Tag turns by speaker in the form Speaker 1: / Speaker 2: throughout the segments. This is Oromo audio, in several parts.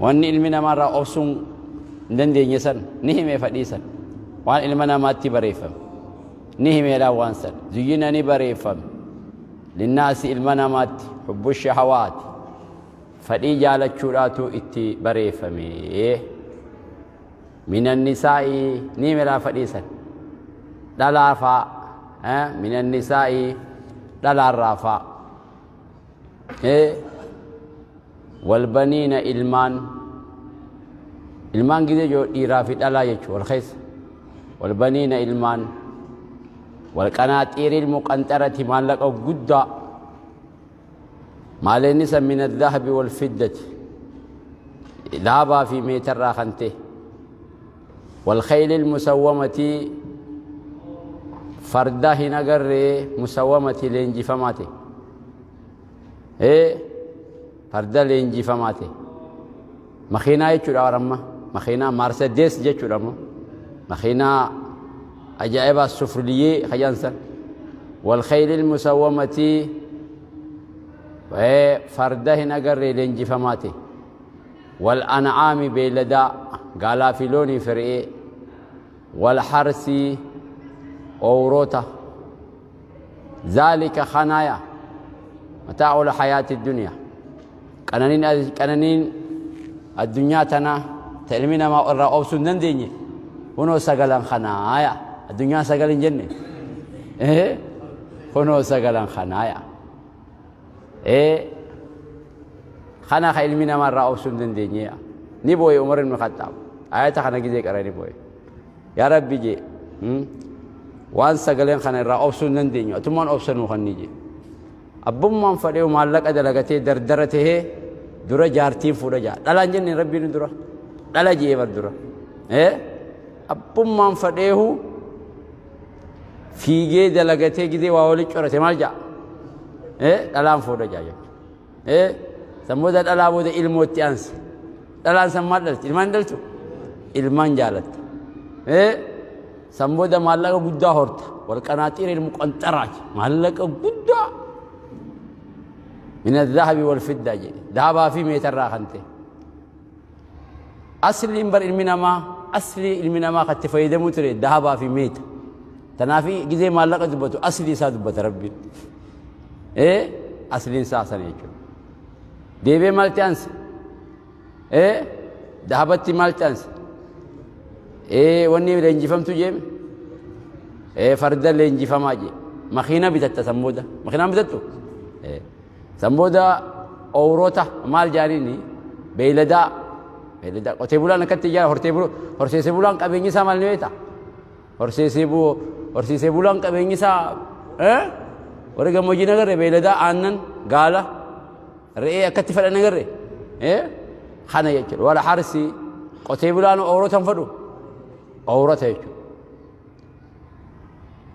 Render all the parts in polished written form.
Speaker 1: Wanni ilmi namaarraa obsuun hin dandeenye san ni hime fadhii san. Waan ilma namaatti bareeffame. Ni himeedhaan waan san. Zuyyina ni bareeffame. Linnaasi ilma namaatti hubbu shahawaati. Fadhii jaalachuudhaatu itti bareeffame. Minan nisaa'i ni himeedhaan fadhii san. Dhalaa faa. Minan nisaa'i dhalaarraa faa. Walbaniina ilmaan ilmaan gizee joo dhiiraa fi dhalaa jechuun wal keessa walbaniina ilmaan walqanaaxiiriil muqanxarati maallaqa guddaa maaleenni san min adhahabi wal fiddati dhaabaa fi meetarraa kan ta'e walkhayli musawwamati farda hin agarree musawwamati leenjifamaa ta'e Farda leenjifamaa ta'e. Makiinaa jechuudha war amma. Makiinaa Maarsedees jechuudha amma. Makiinaa ajaa'ibaa sufriliyyee kajansan. Walkhayli musawwamatii farda hin agarree leenjifamaa ta'e. Wal an'aami beeyladaa gaalaa fi loonii fi re'ee. Wal harsii oowrota. Zaalika kanaaya mataa'ul hayaati duniyaa. Qananiin qananiin addunyaa tanaa ta ilmi namaa irraa obsuu hin dandeenye kunoo sagalan kanaaya. Addunyaan sagal hin jenne. Kunoo sagalan kanaaya. Kana ka ilmi namaa irraa obsuu hin dandeenye. Ni booye Umar ibn Khattaab. Ayata kana gizee qara ni booye. Yaa Rabbi jee waan sagaleen kana irraa obsuu hin dandeenyu atummaan obsa nuu kanni jee. Abbummaan fadhee maallaqa dalagatee dardara tahee dura jaartiin fuudha jaa. Dhalaan jenne Rabbiin dura. Dhala jee bar dura. Abbummaan fadheehu fiigee dalagatee gidee waa wali corate maal jaa? Dhalaan fuudha jaa jechuudha. San booda dhalaa booda ilmootti aanse. Dhalaan san maal dhalti? Ilmaan dhaltu? Ilmaan jaalatta. San booda maallaqa guddaa horta. Wal qanaaxiir ilmu qanxaraa. Maallaqa guddaa. Min adhahabi wal fiddaa jedhe. Dahabaa fi meetarraa kan ta'e. Asliin bar ilmi namaa aslii ilmi namaa kan itti fayyadamuu ture dahabaa fi meeta. Tanaaf gizee maallaqa dubbatu aslii isaa dubbata Rabbiin. Asliin isaa sana jechuudha. Deebi'ee maalti aanse? Dahabatti maalti aanse? Wanni leenjifamtu jeeme? Farda leenjifamaa jee. Makiina bitatta san booda. Makiinaan bitattu? San booda oowrota maal jaaniini? Beeyladaa. Beeyladaa. Qotee bulaan akkatti ijaara hortee buluu. Horsiisee bulaan qabeenyi isaa maal ni beektaa? Horsiisee buu horsiisee bulaan qabeenyi isaa warri gammoojjii nagarre beeyladaa aannan gaala re'ee akkatti fedhan nagarre kana jechuudha. Wala harsi qotee bulaan oowrota hin fedhu oowrota jechuudha.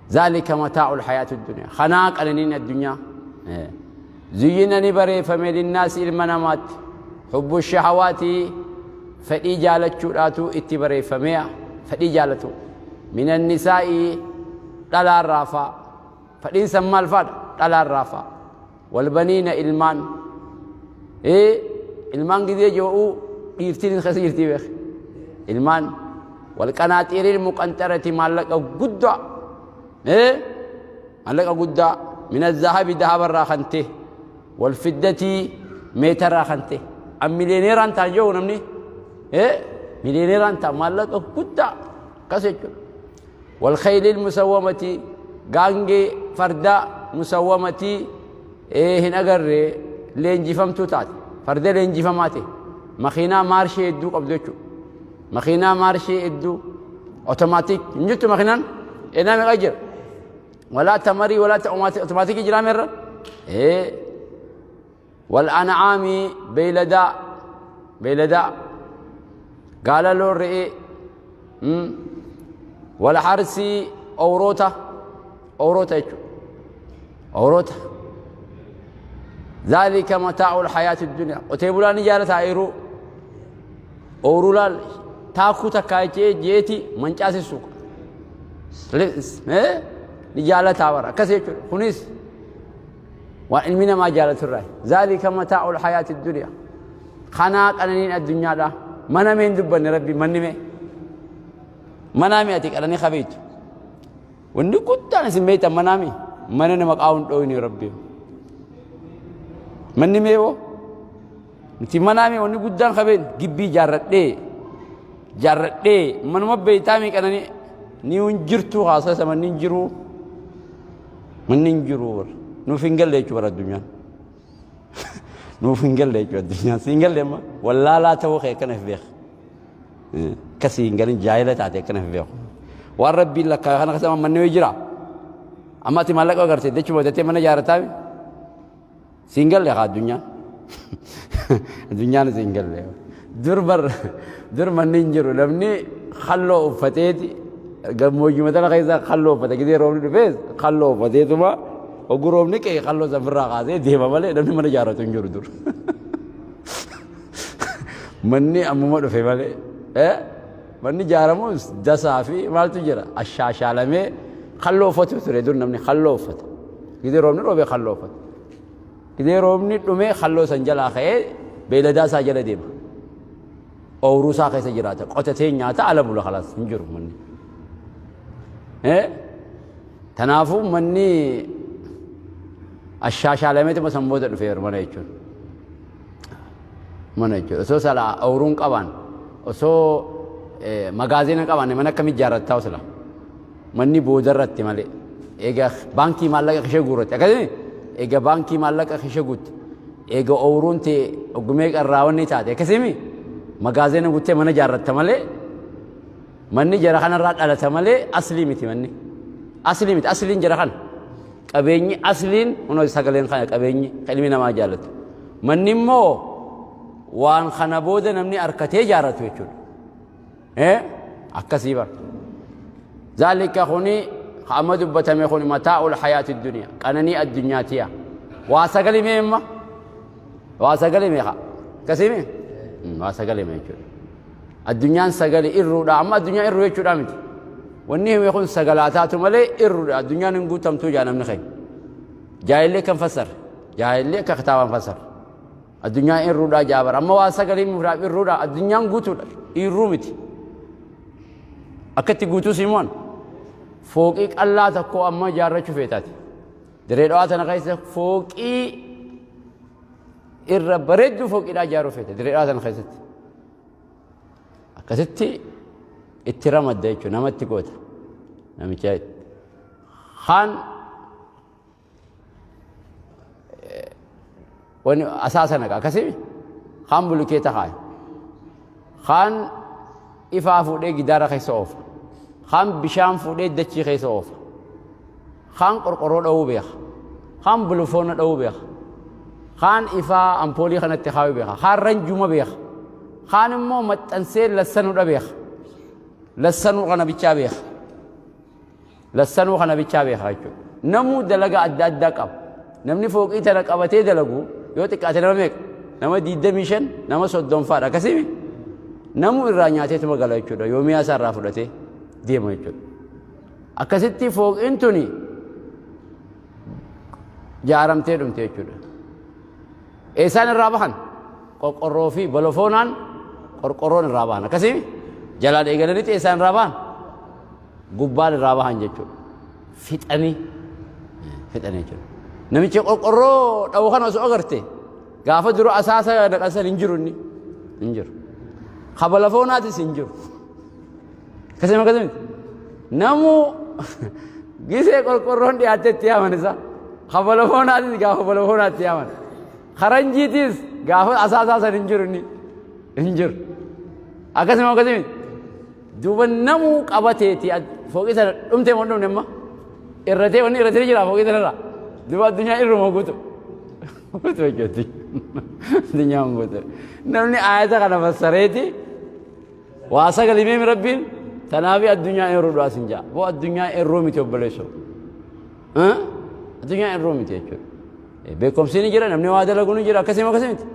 Speaker 1: Zaalika mataa'ul hayaati duniyaa. Kanaa qananiin addunyaa. Zuyyina ni bareeffame linnaasi ilma namaatti. Hubbu shahawaati fedhii jaalachuudhaatu itti bareeffameya. Fedhii jaalatu. Minan nisaa'i dhalaarraa faa. Fedhiin san maal faadha? Dhalaarraa faa. Walbaniina ilmaan. Ilmaan gizee joo'uu dhiirtiin keessa jirtii beek. Ilmaan walqanaaxiiriin muqanxarati maallaqa guddaa. Maallaqa guddaa mina zahabi dahabarraa kan ta'e walfiddatii meetarraa kan ta'e. An miliyooneeraan ta'an jiru namni. Miliyooneeraan ta'a maallaqa guddaa akkas jechuudha. Walkhayliil musawwamati gaangee fardaa musawwamatii hin agarre leenjifamtuu taate farda leenjifamaa ta'e makiinaa maarshee hedduu qabdu jechuudha. Makiinaa maarshee hedduu otomaatik hin jirtu makiinaan eenaa meeqa jira? Walaa tamarii walaa otomaatikii jiraa meerra? Wal an'aami beeyladaa beeyladaa gaala loon re'ee wal harsii owroota owroota jechuudha owroota zaalika mataa'ul hayaati duniyaa qotee bulaan ni jaalata ayiruu owruu laal taakuu takkaa jechee jeeti mancaasisu ni jaalataa bara akkas jechuudha kunis waan ilmi namaa jaalatu irraa zaalika mataa'ul hayaati duniyaa. Kanaa qananiin addunyaadha. Mana mee hin dubbanne Rabbi manni mee. Manaa mee ati qananii kabeeytu. Wanni guddaan isin beektan manaa mee. Mana nama qaawun dhooyne Rabbi. Manni mee hoo? Nuti manaa mee wanni guddaan kabeen gibbii jaarradhee jaarradhee manuma beektaa mee qananii ni hin jirtu haasasa manni hin jiru. Manni hin jiru. Nuuf hin galle jechuudha bara addunyaan. Nuuf hin galle jechuudha addunyaan. Si hin galle amma wallaalaa ta'uu kee akkana if beeka. Akkasii hin galin jaahila taate akkana if beeku. Waan rabbiin lakkaa'e kana keessa manni wayii jira. Amma ati maallaqa agarte dachuma bitattee mana ijaarrataa si hin galle haa addunyaan. Addunyaan si hin galle. Dur bar dur manni hin jiru namni halloo uffateeti gammoojjuma tana keessa halloo uffate gisee roobni dhufees halloo uffateetuma Oguu roobni qe'e qalloo san firraa kaasee deema malee namni mana ijaarratu hin jiru dur. Manni ammuma dhufe malee. Manni ijaaramuus dasaa fi maaltu jira ashaashaalamee qalloo uffatu ture dur namni qalloo uffata. Gizee roobni roobee qalloo uffata. Gizee roobni dhumee qalloo san jalaa ka'ee beeyladaa isaa jala deema. Ooyiruu isaa keessa jiraata qotatee nyaata ala bula kalaas hin jiru manni. Tanaafuu manni ashaashaalameetuma san booda dhufeera mana jechuun. Mana jechuudha. Osoo sala ooyiruun qabaan osoo magaazina qabaanne mana akkamii ijaarrattaa sila. Manni boodarratti malee. Eega baankii maallaqa kishee guurratti akkasii eega baankii maallaqa kishee guutte eega ooyiruun ta'e ogumee qarraa wanni taate akkasii magaazina guuttee mana ijaarratta malee Manni jara kanarraa dhalata malee aslii miti manni. Aslii miti asliin jara kana. Qabeenyi asliin kunoo sagaleen kana qabeenyi kan ilmi namaa jaallatu. Manni immoo waan kana booda namni harkatee jaarratu jechuudha. Eh? Akkasii bara. Zaalika kuni amma dubbatame kun mataa'ul hayaati duniyaa qananii addunyaatiya. Waa sagalee mee amma? Waa sagalee meeqa? Akkasii mee? Waa sagalee mee jechuudha. Addunyaan sagali irruudha. Amma addunyaa irruu jechuudha miti. Wanni hime kun sagalaa taatu malee irruudha. Addunyaan hin guutamtuu jaa namni keenya. Jaahillee kan fassarre. Jaahillee akka kitaabaan fassarre. Addunyaan irruudha jaa bara. Amma waa sagalii muraaf irruudha. Addunyaan guutuudha. Irruu miti. Akka itti guutuu simoon fooqii qallaa tokko amma ijaarrachuu feetaati. Diree dhawaa tana keessa fooqii irra bareedduu fooqiidhaa ijaaruu feete diree dhawaa tana keessatti. Akkasitti itti ramadda jechuudha namatti goota. Namicha kaan wani asaasa naqa akkasii kaan bulukeeta kaaya. Kaan ifaa fuudhee gidaara keessa oofa. Kaan bishaan fuudhee dachii keessa oofa. Kaan qorqorroo dha'uu beeka. Kaan bulufoona dha'uu beeka. Kaan ifaa ampoolii kanatti kaayuu beeka. Kaan ranjuma beeka. Kaan immoo maxxansee lassanuudha beeka. Lassanuu kana bichaa beeka. Lassanuu kana bichaa beeka jechuudha. Namuu dalagaa adda addaa qaba. Namni fooqii tana qabatee dalagu yoo xiqqaate nama meeqa? Nama 25, nama 30 fa'aadha. Akkasii namuu irraa nyaateetuma gala jechuudha. Yoo mi'a isaa irraa fudhatee deema jechuudha. Akkasitti fooqiin tuni jaaramtee dhumte jechuudha. Eessaan irraa bahan? Qorqorroo fi bolofoonaan qorqorroon irraa bahan. Akkasii jalaan eegalanitti eessaan irraa bahan? Gubbaan irraa bahan jechuudha. Fixanii fixanii jechuudha. Namichi qorqorroo dha'u kana osoo agarte gaafa dura asaasa naqansan hin jiru inni hin jiru. Kabalafoonaatis hin jiru. Akkasuma akkasuma namuu gisee qorqorroon dhiyaatte itti yaaman isa. Kabalafoonaatiis gaafa balafoonaatti yaaman. Karanjiitiis gaafa asaasaa san hin jiru inni hin jiru. Akkasuma akkasuma duuba namuu qabateeti fooqii sana dhumtee moo hin dhumne amma irratee wanni irratee jira fooqii sanarra duuba addunyaa irruma guutu. Guutu jechuutti addunyaan guutu. Namni aayata kana fassareeti. Waa sagal himeemi rabbiin tanaafi addunyaa eeruu du'aa sin ja'a. Boo addunyaa eeruu miti obboleessoo. Addunyaa eeruu miti jechuudha. Beekumsi ni jira namni waa dalagu ni jira akkasii akkasii miti.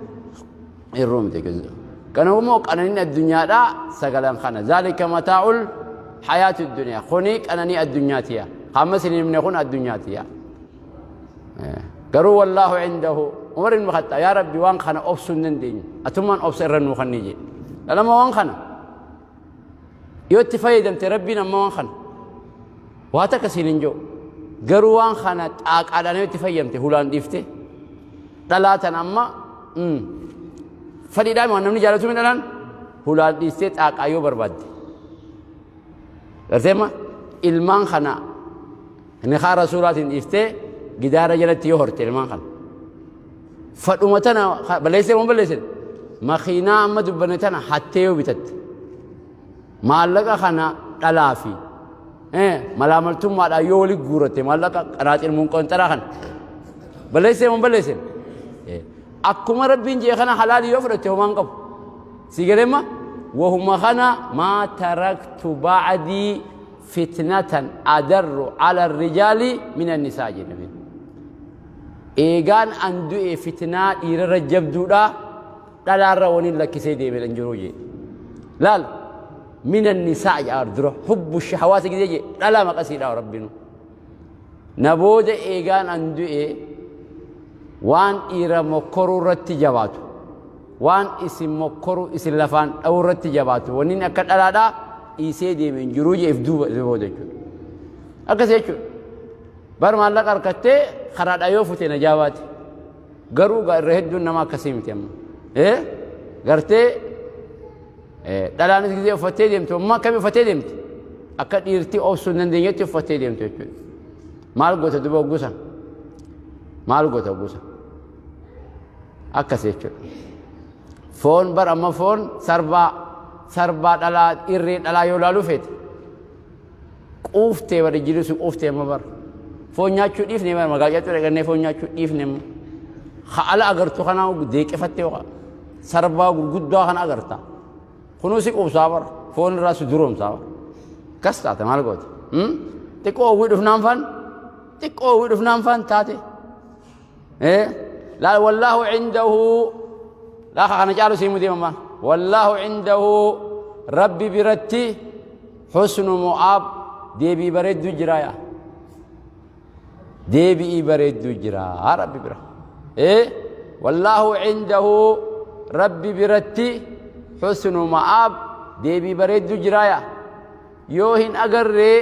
Speaker 1: Eeruu miti jechuudha. Kana immoo qananiin addunyaadhaa sagalan kana. Zaalika mataa'ul hayaati duniyaa. Kuni qananii addunyaatiya. Hamma isin himne kun addunyaatiya. Garuu wallaahu indahu. Umar ibn Khattaab, yaa Rabbi, waan kana obsuu hin dandeenyu, atummaan obsa irra nuu kannii jedhe. Dhalama waan kana yoo itti fayyadamte, Rabbiin amma waan kana waa takka siin hin jiru. Garuu waan kana xaaqaadhaan yoo itti fayyadamte, hulaan dhiifte dhalaa tan amma fadhiidhaan waan namni jaalatu mi dhalaan hulaan dhiistee xaaqaa yoo barbaadde, gartee ma ilmaan kana nikaa rasuulaatiin dhiiftee gidaara jalatti yoo horte, ilmaan kana fadhuma tana balleessee moo balleessine? Makiinaa amma dubbanne tana hattee yoo bitatte, maallaqa kana dhalaa fi malaamaltummaadhaan yoo wali guuratte, maallaqa qanaaxil munqonxaraa kana balleessee moo balleessine? Akkuma Rabbiin jee kana halaalii yoo fudhatte homaan qabu. Si galeemma wahuma kana maa taraktu ba'dii fitnatan adarru ala rijaali min annisaa jedhe nabiin. Eegaan an du'e fitnaa dhiirarra jabduudha dhalaarra waniin lakkisee deeme hin jiru jee. Laal, min annisaa jedha dura, hubbu shahawaati gisee jee dhalaa maqasiidha Rabbiinu. Na booda eegaan an du'e waan dhiira mokkoruu irratti jabaatu, waan isin mokkoruu isin lafaan dha'uu irratti jabaatu, wanni akka dhalaadhaa dhiisee deeme hin jiruu jeef duuba booda jechuudha. Akkas jechuudha. Bar maallaqa harkattee karaadhaa yoo fute najaa baate. Garuu gaa irra hedduun nama akkasii miti amma. Gartee dhalaanis gisee uffattee deemtu amma akkamii uffattee deemti? Akka dhiirti obsuu hin dandeenyetti uffattee deemtu jechuudha. Maal goota duba hoggusa? Maal goota hoggusa? Akkas jechuudha. Foon bar amma foon sarbaa dhalaa, irree dhalaa yoo laaluu feete quuftee bari jiru si quuftee. Amma bar foon nyaachuu dhiifne, bar magaalaa dhaqannee foon nyaachuu dhiifne. Amma haala agartu kana deeqifattee yookaan sarbaa gurguddaa kana agarta, kunuu si quubsaa, bar foon irraa si duroomsaa, bar akkas taate. Maal goota? Xiqqoo hawwii dhufnaan faan, xiqqoo hawwii dhufnaan faan taate. Laal, wallaahu cindahu laafa kana caalu siimuu deemama. Wallaahu cindahu, Rabbi biratti, husnu mu'aab, deebii bareedduu jira yaa, deebi'ii bareedduu jira Rabbi bira. Wallaahu cindahu, Rabbi biratti, husnu ma'aab, deebii bareedduu jira yaa. Yoo hin agarree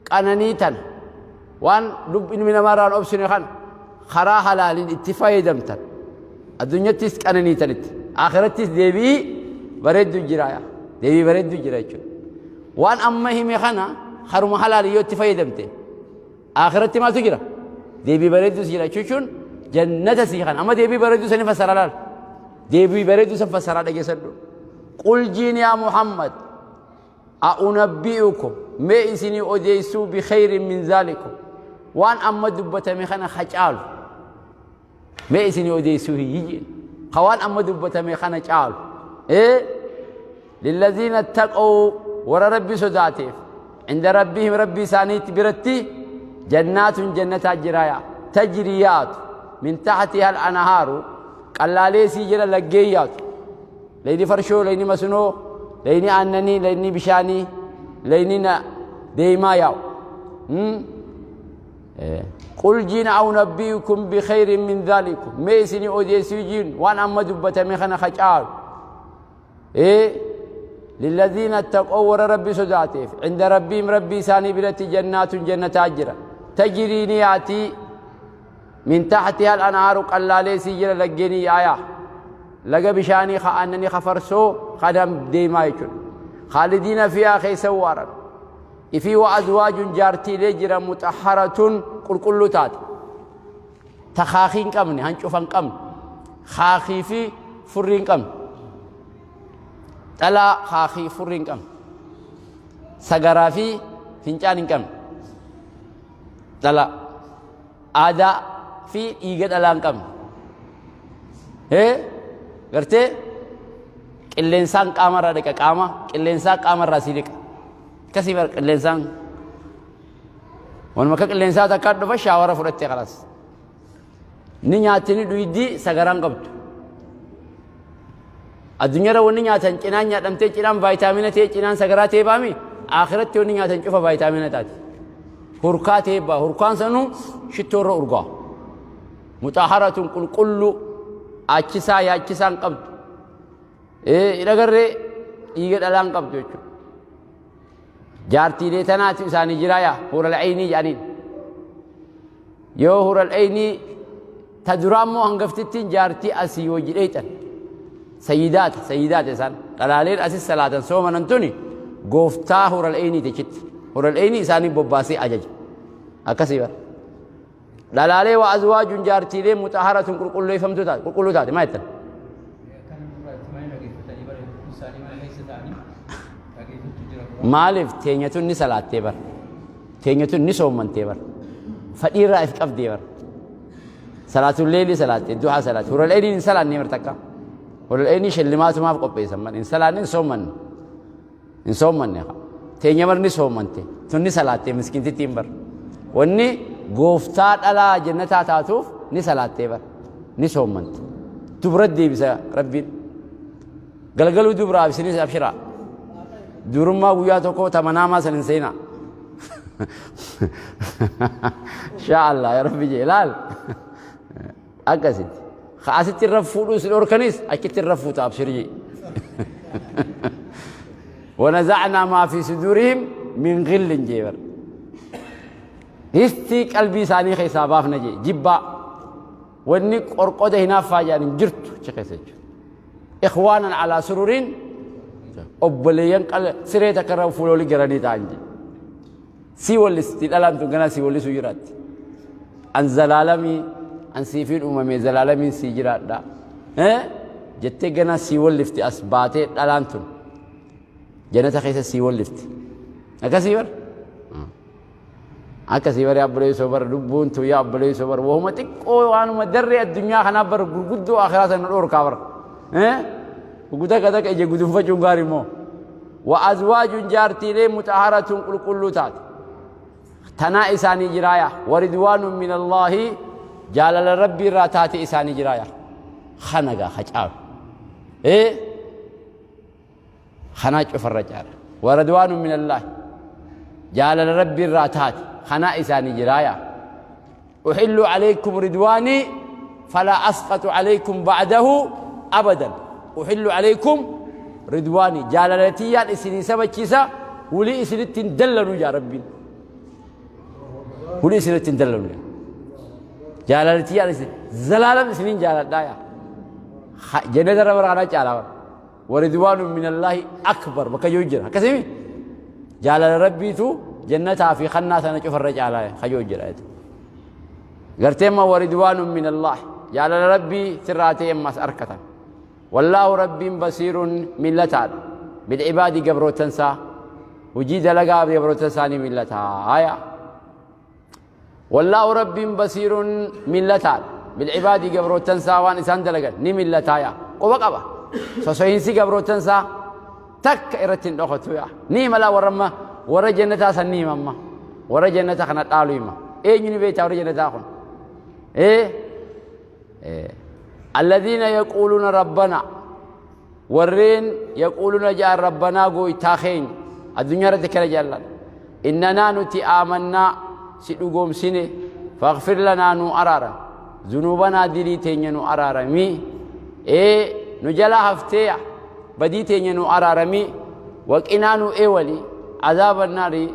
Speaker 1: qananii tana, waan ilmi namaarraan obsine kana karaa halaaliin itti fayyadamtan, addunyattis qananiitanitti, akhirattis deebii bareedduu jira yaa, deebii bareedduu jira jechuudha. Waan amma hime kana haruma halaalii yoo itti fayyadamte, akhiratti maaltu jira? Deebii bareedduu jira jechuun jannata sii kana. Amma deebii bareedduu sani fassara, laal, deebii bareedduu san fassaraa dhageessadhu. Qul jiin yaa Muhammad, a'unabbi'ukum, mee isinii odeessuu, bikhayrin min zaalikum, waan amma dubbatame kana ka caalu mee isinii odeessuu hiyyi, ka waan amma dubbatame kana caalu. Lilladhiina ittaqaw, warra Rabbi sodaateef, inda rabbihim, Rabbi isaaniitti biratti, jannaatun, jannataa jiraaya, tajrii, yaatu, min taxtiha al-anhaaru, qallaalee sii jala laggeen yaatu, layni farshoo, layni masnoo, layni aannanii, layni bishaanii, layni deemaa yaa'u. Qul jiin a'unabbi'ukum bikhayrin min dhaalikum, mee isinii odeessuu jiin waan amma dubbatame kana ka caalu. Lilladhiina ittaqoo, warra Rabbi sodaateef, inda rabbihim, Rabbi isaanii biratti, jannaatun, jannataa jira, tajrii, ni yaatii, min taxtiha al-anhaaru, qallaalee sii jira laggeenii yaayaa, laga bishaanii ka aannanii ka farsoo kadam deemaa jechuudha. Khaalidiina fiihaa, keessa waaran. Ifii wa azwaajun, jaartiilee jira, muxahharatun, qulqulluu taate, ta kaakii hin qabne, hancufa hin qabne, kaakii fi furrii hin qabne, dhalaa kaakii furrii hin qabne, sagaraa fi fincaan hin qabne, dhalaa aadaa fi dhiiga dhalaa hin qabne, gartee qilleensaan qaamarraa dhiqa, qaama qilleensaa qaamarraa sii dhiqa, akkasii bara qilleensaan wanuma akka qilleensaa takkaa dhufa, shaawara fudhattee kalaas ni nyaatti, ni dhuydi, sagaraan qabdu. Addunyaarra wanni nyaatan cinaan nyaadhamtee, cinaan vaayitaamina ta'e, cinaan sagaraa ta'e baami. Akhiratti wanni nyaatan cufa vaayitaamina taati, hurkaa ta'e baa, hurkaan sanuu shittoorra urgaa. Muxaharatun qulqulluu achisaa yaachisaa hin qabdu. Hin agarree dhiiga dhalaa hin qabdu jechuudha. Jaartiilee tanaatu isaanii jiraa yaa huural aynii jedhaniin. Yoo huural aynii ta duraa immoo hangaftittiin jaartii asii wajji dheeyxan. Sayyidaata sayyidaata isaan dhalaaleen asis salaatan soomanan tuni gooftaa huural aynii techitti. Huural aynii isaanii bobbaasee ajaja. Akkasii bara. Dhalaalee wa azwaajun jaartiilee muxaharatun qulqulleeffamtuu taate qulqulluu taate maa jettan? Maaliif teenya tun ni salaattee bar teenya tun ni soommantee bar fadhiirraa if qabdee bar salaatul leelii salaattee du'aa salaatte hural eeniin hin salaannee bar takka hural eenii shillimaatumaaf qopheessan man hin salaanne hin soommanne Hin soommanne haa. Teenya bar ni soommante. Tun ni salaattee miskiintittiin bar. Wanni gooftaa dhalaa jannataa taatuuf ni salaattee bar. Ni soommante. Dubra deebisa Rabbiin. Galgaluu dubraaf isinis abshiraa. Durummaa guyyaa tokko tamanaamaa san hin seenaa. Inshaa Allah ya Rabbi jee laal. Akkasitti. Ka asitti irra fuudhuu si dhorkanis achitti irra fuuta abshir jee. Wanazacnaa maa fi sudurihim min ghillin jee bar. Histii qalbii isaanii keessaa baafna jee jibbaa. Wanni qorqoda hinaaffaa jedhan hin jirtu achi keessa jechuudha. Ikhwaanan alaa sururiin obboleeyyan siree takka irra fuula olii garanii ta'an jee. Sii wallisti dhalaan tun ganaa sii wallisuu jiraatti. An zalaalamii an siifiin uumame zalaalamiin sii jiraadha. Jettee ganaa sii wallifti as baatee dhalaan tun. Jannata keessa sii wallifti. Akkasii bar. Akkasii bar yaa obboleessoo bar lubbuun tun yaa obboleessoo bar wahuma xiqqoo waanuma darree addunyaa kanaa bar gurguddoo akhiraa sana dhoorkaa bar. Guguddaa takka ija gudunfachuun gaarii moo. Wa azwaajun jaartiilee mutaharatun qulqulluu taate. Tanaa isaanii jiraaya. Wa ridwaanun min Allaahi jaalala rabbii irraa taate isaanii jiraaya. Kana gaa hacaalu. Ee kanaa cufarra caala. Wa ridwaanun min Allaahi jaalala rabbii irraa taate kanaa isaanii jiraaya. Uhillu alaykum ridwaanii falaa asqatu alaykum ba'dahu abadan. Uhillu alaykum ridwaanii jaalala tiyyaan isinii sabachiisa wulii isinitti hin dallanu jaa rabbiin. Wulii isinitti hin dallanu jaa. Jaalala tiyyaan isin zalaalam isiniin jaaladhaa yaa. Jannata irra bara kanaa caalaa bara. Waridwaanu minallaahi akbar bakka jiru jira. Akkasimi jaalala rabbiitu jannataa fi kannaa sana cufarra caalaa kajoo jira. Gartee amma waridwaanu minallaahi jaalala rabbii sirraa ta'e ammas arkatan. Wallaahu rabbiin basiiruun millataadha. Bilcibaadi gabrootansaa hojii dalagaa gabrootansaa ni millataa. Wallaahu Rabbiin basiirun millataadha. Bilcibaadii gabroottan isaa waan isaan dalagan ni millataaya. Quba qaba. Sosohiinsi gabroottan isaa takka irratti hin dhokatu yaa. Ni hima laa warra amma warra jannataa san ni hima amma. Warra jannata kana dhaalu hima. Eenyu ni beektaa warra jannataa kun? Ee? Alladhiina yaquuluuna rabbana warreen yaquuluuna ja'an rabbanaa gooytaa keenya addunyaa irratti kana jaallan innanaa nuti aamannaa si dhugoomsine faghfir lanaa nu araaram zunuubanaa dilii teenya nu araaramii ee nu jalaa hafteeya badii teenya nu araaramii waqinaa nu eewali azaaba naarii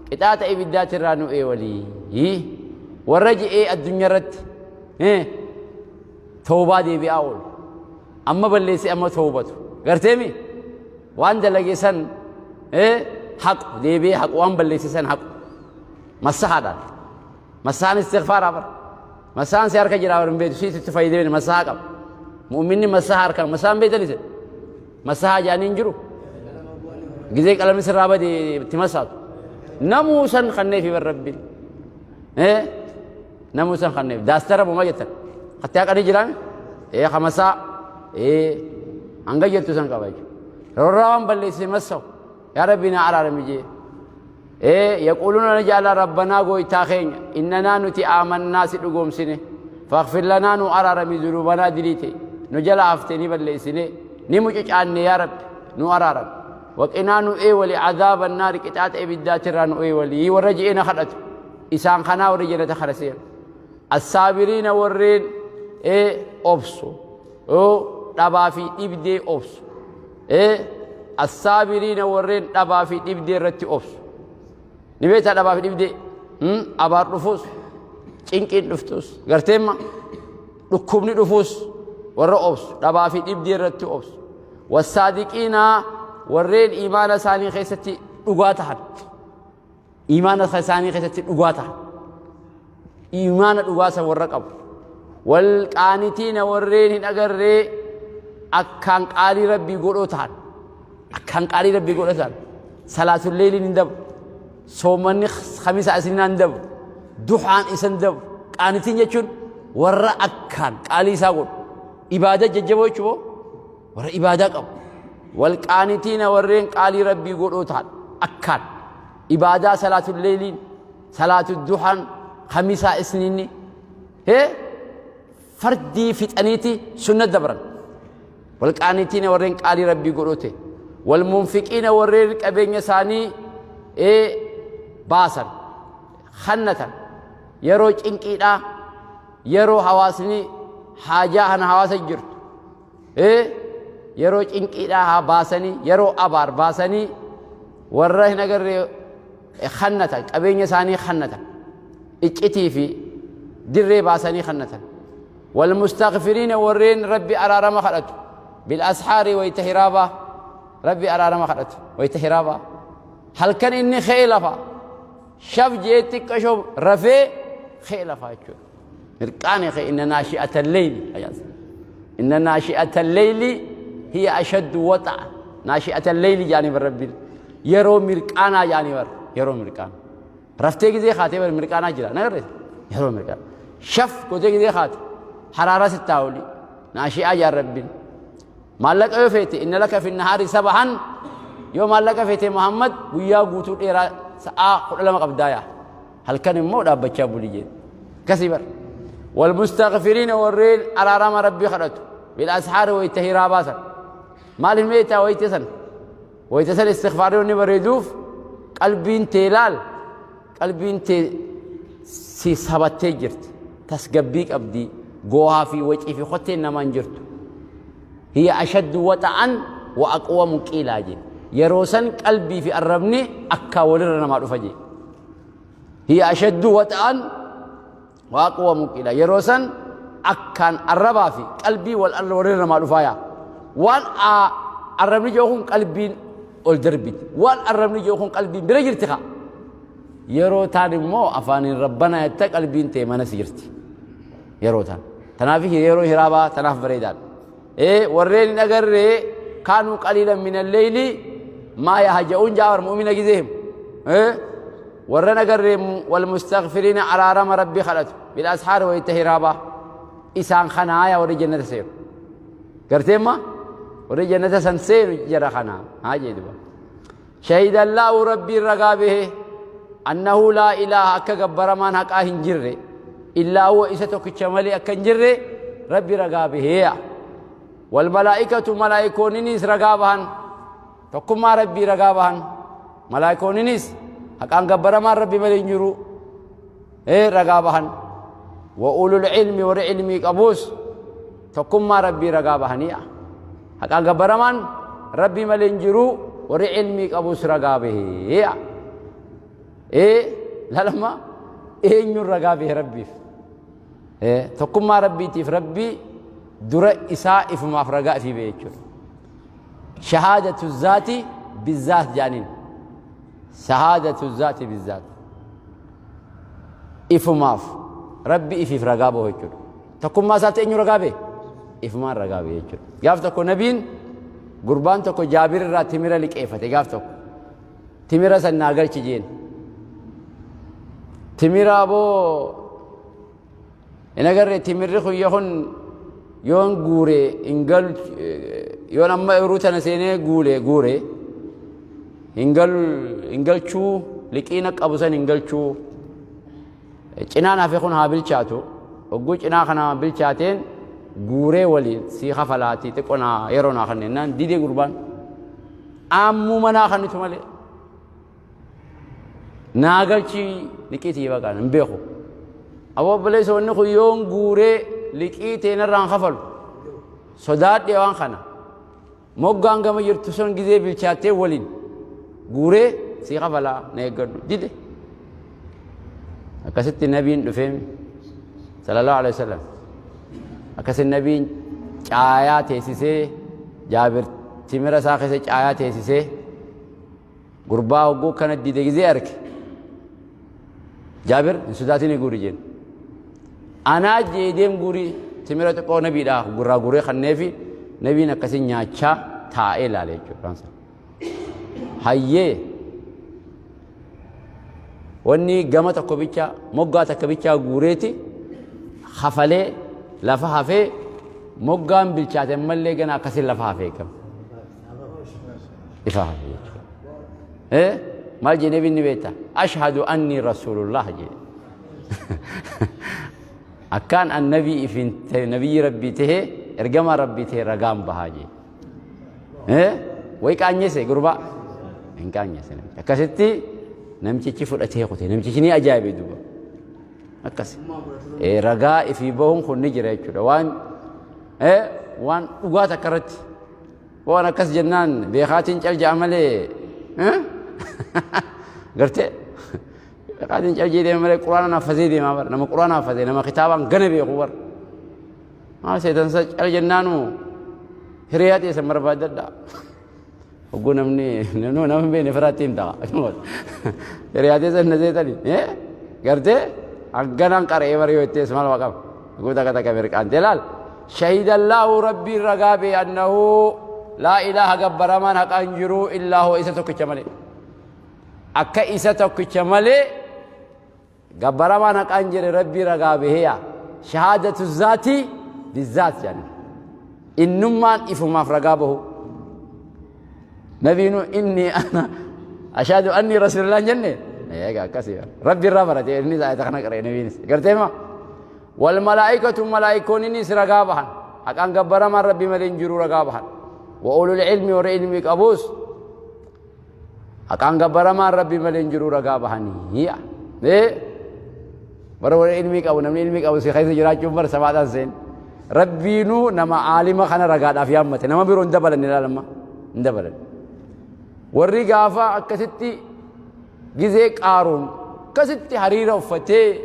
Speaker 1: qixaaxa ibiddaatirraa nu eewalii warra je'ee addunyaa irratti Tawbaa deebi'aa oolu. Amma balleessee amma tawbatu. Garteemi? Waan dalage san haqu deebi'ee haqu waan balleesse san haqu. Massahaadhaan. Massahaan istighfaaraa bara. Massahaan si harka jiraa bara hin beektu sitti itti fayyadamee massahaa qaba. Mu'minni massahaa harka massahaan beektan isin. Massahaa jedhanii hin jiru. Gizee qalamni sirraa bade itti massaatu. Namuu san kanneefi bar rabbiin. Namuu san kanneef daastara moo maal jettan hatti haqanii jiraame ee kamasaa ee hanga jettu san qaba jechuudha. Rorraa waan balleessise massahu yaa rabbi naa araarami jee. Ee yaquuluuna na jaala rabbanaa gooytaa keenya innanaa nuti aamannaa si dhugoomsine faghfir lanaa nu araarami zunuubanaa diliite nu jala haftee ni balleessine ni mucucaanne yaa rabbi nu araarami. Waqinaa nu eewali cadaaba naari qixaaxa ibiddaatirraa nu eewali warra je'ee na kadhatu. Isaan kanaa warri jannata kana seenu. Assaabiriina warreen obsu, dhabaa fi dhibdee obsu. Assaabiriina warreen dhabaa fi dhibdee irratti obsu. Ni beektaa dhabaa fi dhibdee? Abaar dhufuus, cinqiin dhuftus, garteemma dhukkubni dhufuus warra obsu, dhabaa fi dhibdee irratti obsu. Wassaadiqiina warreen imaana isaanii keessatti dhugaa tahan. Imaana isaanii keessatti dhugaa tahan. Imaana dhugaa san warra qabu. Wal qaanitiina warreen hin agarree akkaan qaalii Rabbii godhoo tahan. Akkaan qaalii Rabbii godhoo tahan. Salaatul leeyliin hin dabu. Soomanni kamisa isiniin hin dabu. Duhaan isa hin dabu. Qaanitiin jechuun warra akkaan qaalii isaa godhu. Ibaadaa jajjaboo jechuun warra ibaadaa qabu. Wal qaanitiina warreen qaalii Rabbii godhoo tahan akkaan ibaadaa salaatul leeyliin, salaatul duhaan, kamisaa isniinni hee fardii fixaniiti sunna dabran. Wal qaanitiina warreen qaalii Rabbii godhoo ta'e. Wal munfiqiina warreen qabeenya isaanii baasan, khannatan, yeroo cinqiidhaa, yeroo hawaasni haajaa kana hawaasa jirtu, yeroo cinqiidhaa haa baasanii, yeroo abaar baasanii warra hin agarree khannatan, qabeenya isaanii khannatan, iccitii fi dirree baasanii khannatan. Wal mustaghfiriina warreen Rabbi araarama kadhatu, bil ashaari wayta hiraabaa Rabbi araarama kadhatu, wayta hiraabaa halkan inni ka'e lafa shaf jee xiqqashoo rafee ka'e lafaa jechuudha. Mirqaani ka'e inna naashi'ata leyli, inna naashi'ata leyli hiya ashaddu waxa'a. Naashi'ata leyli jaanii bar Rabbiin yeroo mirqaanaa jaanii bar, yeroo mirqaana raftee gizee kaatee bar mirqaanaa jira nagarree, yeroo mirqaana shaf gootee gizee kaate haraara sittaa oli naashi'aa jaan Rabbiin. Maallaqa yoo feete, inna laka fi nahaari sabahan, yoo maallaqa feete Muhammad guyyaa guutuu dheeraa sa'aa 12 qabdaa, yaa halkan immoo dhaabbachaa buli jeen akkasii bar. Wal mustaghfiriina warreen araarama Rabbii kadhatu, bil ashaari wayta hiraa baasan. Maal hin beektaa? Wayta san, wayta san istighfaarri wanni bareeduuf qalbiin tee laal, qalbiin tee si sabattee jirti, tasgabbii qabdi, goohaa fi wacii fi kotteen namaan jirtu. Hiya ashaddu waxa'an wa aqwamu qiilaa jee. Yeroo san qalbii fi arrabni akkaa walirra namaa dhufa jee. Hiya ashaddu waxa'an wa aqwamu qiilaa, yeroo san akkaan arrabaa fi qalbii walirra namaa dhufaa yaa. Waan arrabni jiru kun qalbiin ol darbiti, waan arrabni jiru kun qalbiin bira jirti kaa. Yeroo taan immoo afaaniin rabbanaa jetta, qalbiin tee mana si jirti yeroo taan. Tanaaf yeroo hiraabaa tanaaf bareedaadha. Warreen hin agarree kaanuu qaliilan min alleyli maa yahja'uun jaawar mu'mina gizee himu. Warreen agarree wal mustaghfiriina araarama Rabbi kadhatu bil ashaari wayita hiraabaa, isaan kanaa yaa warri jannata seenu. Garteemma warri jannata san seenu jara kanaa haa jedhu. Shahida Allaahu Rabbiin ragaa bahe, annahu laa ilaaha akka gabbaramaan haqaa hin jirre, illaa huwa isa tokkicha malee akka hin jirre Rabbi ragaa baheeya. Wal malaa'ikatu malaa'ikoonninis ragaa bahan, tokkummaa Rabbii ragaa bahan. Malaa'ikoonninis haqaan gabbaramaan Rabbi malee hin jiru ragaa bahan. Wa ulul ilmi warri ilmii qabuus tokkummaa Rabbii ragaa bahaniya. Haqaan gabbaramaan Rabbii malee hin jiru warri ilmii qabus ragaa bahee. Lalama eenyuun ragaa bahe Rabbiif? Tokkummaa Rabbiitiif Rabbii dura isaa ifumaaf ragaa ifii bahe jechuudha. Shahaadatu zaati bizaat jedhaniin. Shahaadatu zaati bizaat. Ifumaaf Rabbi ifiif ragaa bahu jechuudha. Tokkummaa isaatti eenyu ragaa bahe? Ifumaan ragaa bahe jechuudha. Gaaf tokko nabiin gurbaan tokko Jaabir irraa timira liqeeffate gaaf tokko. Timira san naa galchi jeen. Timira aboo hin agarre, timirri kuyya kun yoon guure hin galu, yoon amma yeroo tana seenee guure guure hin galu, hin galchuu, liqiina qabu san hin galchuu. Cinaan hafe kun haa bilchaatu. Hogguu cinaa kana bilchaateen guuree waliin sii kafalaatii xiqqoo naa yeroo naa kanneen naan didee gurbaan. Ammuma naa kannitu malee. Naa galchii liqii tiyya baqaan hin beeku. Aboo obboleessa, wanni kun yoon guuree liqii teenarraan kafalu sodaadhe, waan kana moggaan gama jirtu sun gizee bilchaattee waliin guuree sii kafalaa, na eeggadhu dide. Akkasitti nabiin dhufeemi sallallahu alaihi wasallam. Akkasitti nabiin caayaa teessisee, Jaabir timira isaa keessa caayaa teessisee, gurbaa hogguu kana dide gizee arge, "Jaabir, hin sodaatin, guuri" jeen. Anaa jee, deem guurii. Timira xiqqoo nabiidhaa gurraa guuree kanneefi nabiin akkasin nyaachaa taa'ee ilaale jechuudha. Hayyee, wanni gama tokko bicha, moggaa takka bichaa guureeti hafalee lafa hafee, moggaan bilchaate ammallee gana akkasin lafa hafee gama ifa hafe jechuudha. Maal jee nabiin ni beekta? "Ashhadu anni rasuulullah" jee. Akkaan an nabii ifin ta'e, nabiyyi rabbii tahee, ergamaa rabbii ta'e ragaan bahaa jee. Way qaanyese gurbaa? Hin qaanyese. Akkasitti namtichi fudhatee kute. Namtichi ni ajaa'ibe duuba. Akkas. Ragaa ifii bahuun kun ni jira jechuudha. Waan dhugaa takka irratti. Waan akkas jennaan beekaatiin cal ja'a malee, gartee, beekaatiin cal jee deema malee, quraana haffazee deemaa bara. Nama quraana haffazee, nama kitaabaan gana beeku bara. Maal seetansa cal jennaanu hiriyaa teessan barbaaddadha. Hogguu namni nama hin beekne firaatti himta. Hiriyaa teessan na seetani. Gartee, hanganaan qara'ee bara yoo ittees maal qaba. Hogguu takka takka mirqaantee laal. Shahidallaahu, rabbiin ragaa bee, annahu laa ilaaha, gabbaramaan haqaan jiru, illaa huwa, isa tokkicha malee. Akka isa tokkicha malee gabbaramaan haqaan jire rabbii ragaa baheeya. Shahaadatu zaatii bizaat jedhan. Innummaan ifumaaf ragaa bahu. Nabiinu "Inni ana ashhadu anni rasuulillah" jenne. Egaa akkasii rabbi irraa barate inni ayata kana qara'e nabiinis. Gartee ma? Wal malaa'ikatu, malaa'ikoonnis ragaa bahan. Haqaan gabbaramaan rabbi malee hin jiru ragaa bahan. Wa ulul ilmi, warra ilmi qabus haqaan gabbaramaan rabbi malee hin jiru ragaa bahanii. Bara warra ilmii qabu, namni ilmii qabu si keessa jiraachuun bara sabaadhaan seen. Rabbiinuu nama aalima kana ragaadhaaf yaammate, nama biroo hin dabalan, ilaalama hin dabalan. Warri gaafa akkasitti gizee qaaruun akkasitti hariira uffatee,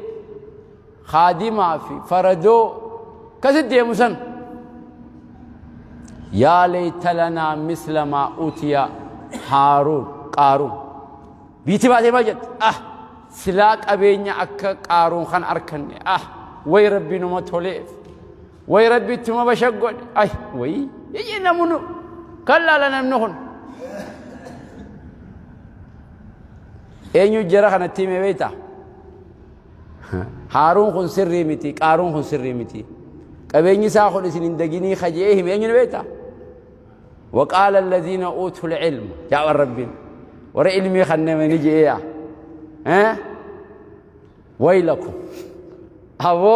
Speaker 1: kaadimaa fi faradoo akkasitti deemu san, "Yaa leeyta lanaa misla maa utiya Haaruun," qaaruun biitti baatee maal jette? "Ah, silaa qabeenya akka qaaruun kan arkanne. Ah, way rabbi numa toleef, way rabbi ittuma bashaggodhe. Ay way iyyi namunu kan laala." Namni kun eenyu jara kanatti hime beektaa? Haaruun kun sirrii miti, qaaruun kun sirrii miti, qabeenyi isaa kun isin hin daginii kajee hime eenyu beektaa? وقال الذين أوتوا العلم جاء ربي ورا علمي خنا من يجي ها "ويلكم، أبو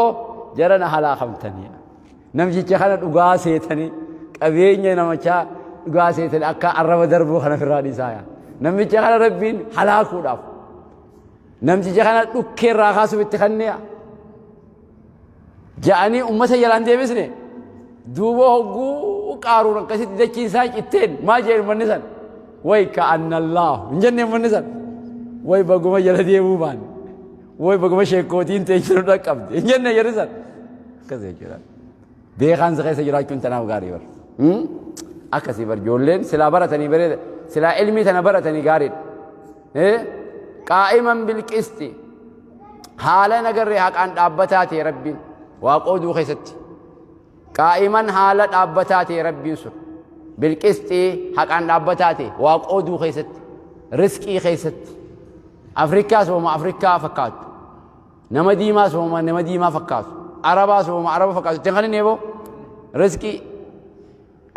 Speaker 1: جرنا هلا خمتني نمشي خنا dhugaa seetanii, qabeenya namichaa dhugaa seetanii, akka arraba darbuu kana firraa dhiisaa. Namicha kana rabbiin halaakuudhaaf, namticha kana dhukkeerraa kaasuuf itti kanneeya" ja'anii ummata jalaan deebisne. Duuba hogguu qaaruun akkasitti dachiin isaa citteen maal jedhe ummanni san? "Way ka'anna allaahu" hin jenne ummanni san? "Way baguma jala deemuu baanne, way baguma sheekootiin teessinu dhaqqabde" hin jenne jedhe san? Akkas jechuudha. Beekaan si keessa jiraachuun tanaaf gaarii bar. Akkasii bar, ijoolleen silaa baratanii bareeda, silaa ilmii tana baratanii gaariidha. Qaa'iman bilqisti, haala nagarree haqaan dhaabbataa ta'e rabbiin waa qooduu keessatti. Qaa'iman, haala dhaabbataa ta'e rabbiin sun, bilqisxii, haqaan dhaabbataa ta'e waa qooduu keessatti, riskii keessatti. Afrikaas hooma Afrikaa fakkaatu, nama diimaas hooma nama diimaa fakkaatu, Arabaas hooma Araba fakkaatu ittiin kan inni eeboo riskii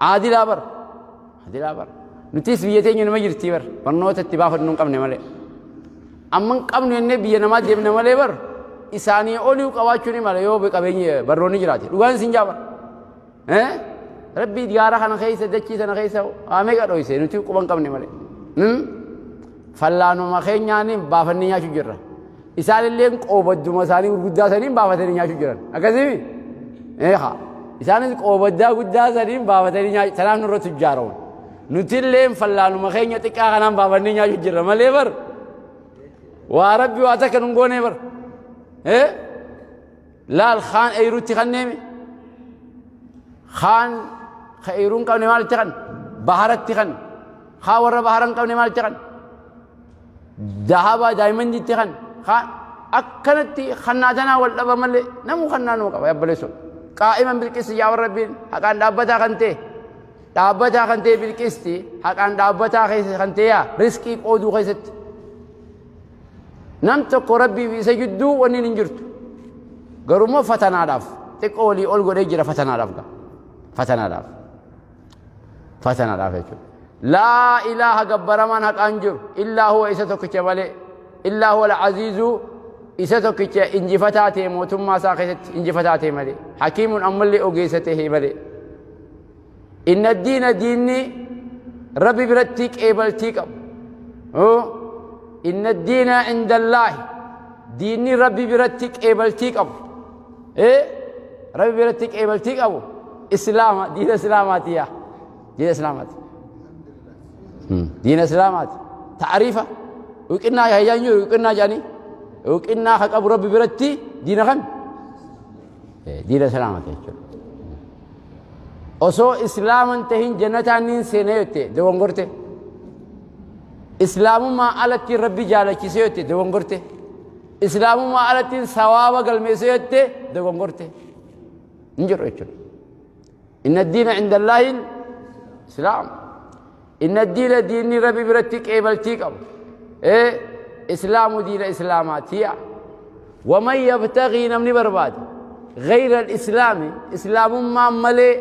Speaker 1: aadilaa bar, aadilaa bar. Nutis biyya teenya nama jirtii bar, barnoota itti baafadnu hin qabne malee. Amma hin qabnu jennee biyya namaa deemne malee, bar isaanii olii qabaachuu ni mala yoo qabeenyi barnoonni jiraate. Dhugaan isin jaa bar. Rabbii gaara kana keessa, dachii sana keessa waa meeqa dhoyse, nuti quba hin qabne malee. Fallaanuma keenyaan baafannee nyaachuu jirra. Isaanillee qoobadduma isaanii gurguddaa saniin baafatanii nyaachuu jiran. Akkasii eeha. Isaanis qoobaddaa guddaa saniin baafatanii nyaachuu tanaaf nurra tujjaaramu. Nutillee fallaanuma keenya xiqqaa kanaan baafannee nyaachuu jirra malee bar. Waa rabbi waa takka nun goonee bar. Laal kaan eeyruutti kanneemi. Kaan ka eeyruu hin qabne maalitti kan? Baharatti kan. Kaan warra bahara hin qabne maalitti kan? Dahaba daayimandiitti kan. Kaan akkanatti kannaa tanaa wal dhaba malee namuu kannaa nuu qaba yabbaleessoo. Qaa'iman bilqisti yaa warra rabbiin haqaan dhaabbataa kan ta'e. Dhaabbataa kan ta'e bilqisti haqaan dhaabbataa keessa kan ta'e yaa riskii qooduu keessatti. Nam tokko rabbii fi isa jidduu wanni hin jirtu. Garuu immoo fatanaadhaaf xiqqoo walii ol godhee jira fatanaadhaaf gaa. Fatanaadhaaf. Fatanaadhaaf jechuudha. Laa ilaaha gabbaramaan haqaan jiru illaa huwa isa tokkicha malee illaa huwa al-aziizuu isa tokkicha injifataa ta'e mootummaa isaa keessatti injifataa ta'e malee hakiimuun ammallee ogeessa ta'e malee. Inna diina diinni rabbi biratti qeebaltii qabu. Inna diina indallaahi diinni rabbi biratti qeebaltii qabu. Rabbi biratti qeebaltii qabu. Islaama diina islaamaati yaa. Diina islaamaati. Diina islaamaati. Ta'ariifa. Uqinnaa hayyaan jiru uqinnaa jedhanii. Uqinnaa ka qabu rabbi biratti diina kami? Diina islaamaati jechuudha. Osoo islaama hin tahin jannataan niin seenee jette dogongorte. Islaamummaa alatti rabbi jaalachisee jette dogongorte. Islaamummaa alatti sawaaba galmeessee jette dogongorte. Hin jiru jechuudha. Inna diina inda Allaahi islaam. Inna diina diinni rabbi biratti qeebaltii qabu. Islaamu diina islaamaatiya. Waman yabtagii namni barbaade gayra islaami islaamummaa malee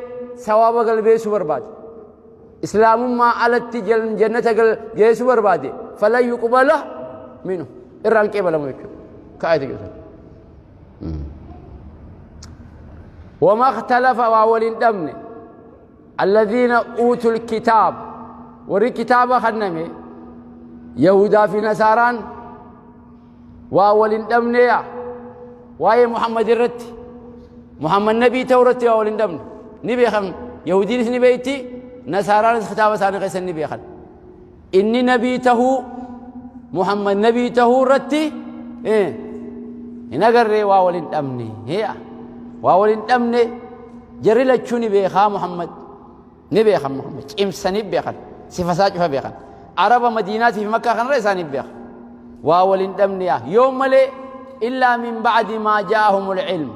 Speaker 1: sawaaba galbeessuu barbaade. Islaamummaa alatti jannata geessuu barbaade falan yuqbala minhu irraan qeebalamu jechuudha. Ka'aati jechuudha. Wama ikhtalafa waa waliin dhabne alladhiina uutul kitaab warri kitaaba kanname yahudaa fi nasaaraan waa wal hin dhabneeya waa'ee Muhammad irratti Muhammad nabii ta'uu irratti waa wal hin dhabne ni beekan yahudiinis ni beeyti nasaaraanis kitaaba isaanii keessa ni beekan inni nabii tahuu Muhammad nabii tahuu irratti hin agarree waa wal hin dhabne waa wal hin dhabne jarri lachuu ni beekaa Muhammad ni beekan Muhammad cimsanii beekan sifa isaa cufa beekan araba madiinaatii fi makkaa kanarra isaanii beekan waa wal hin dhabne yaa yoo malee illaa min ba'di maa jaa'ahumul ilm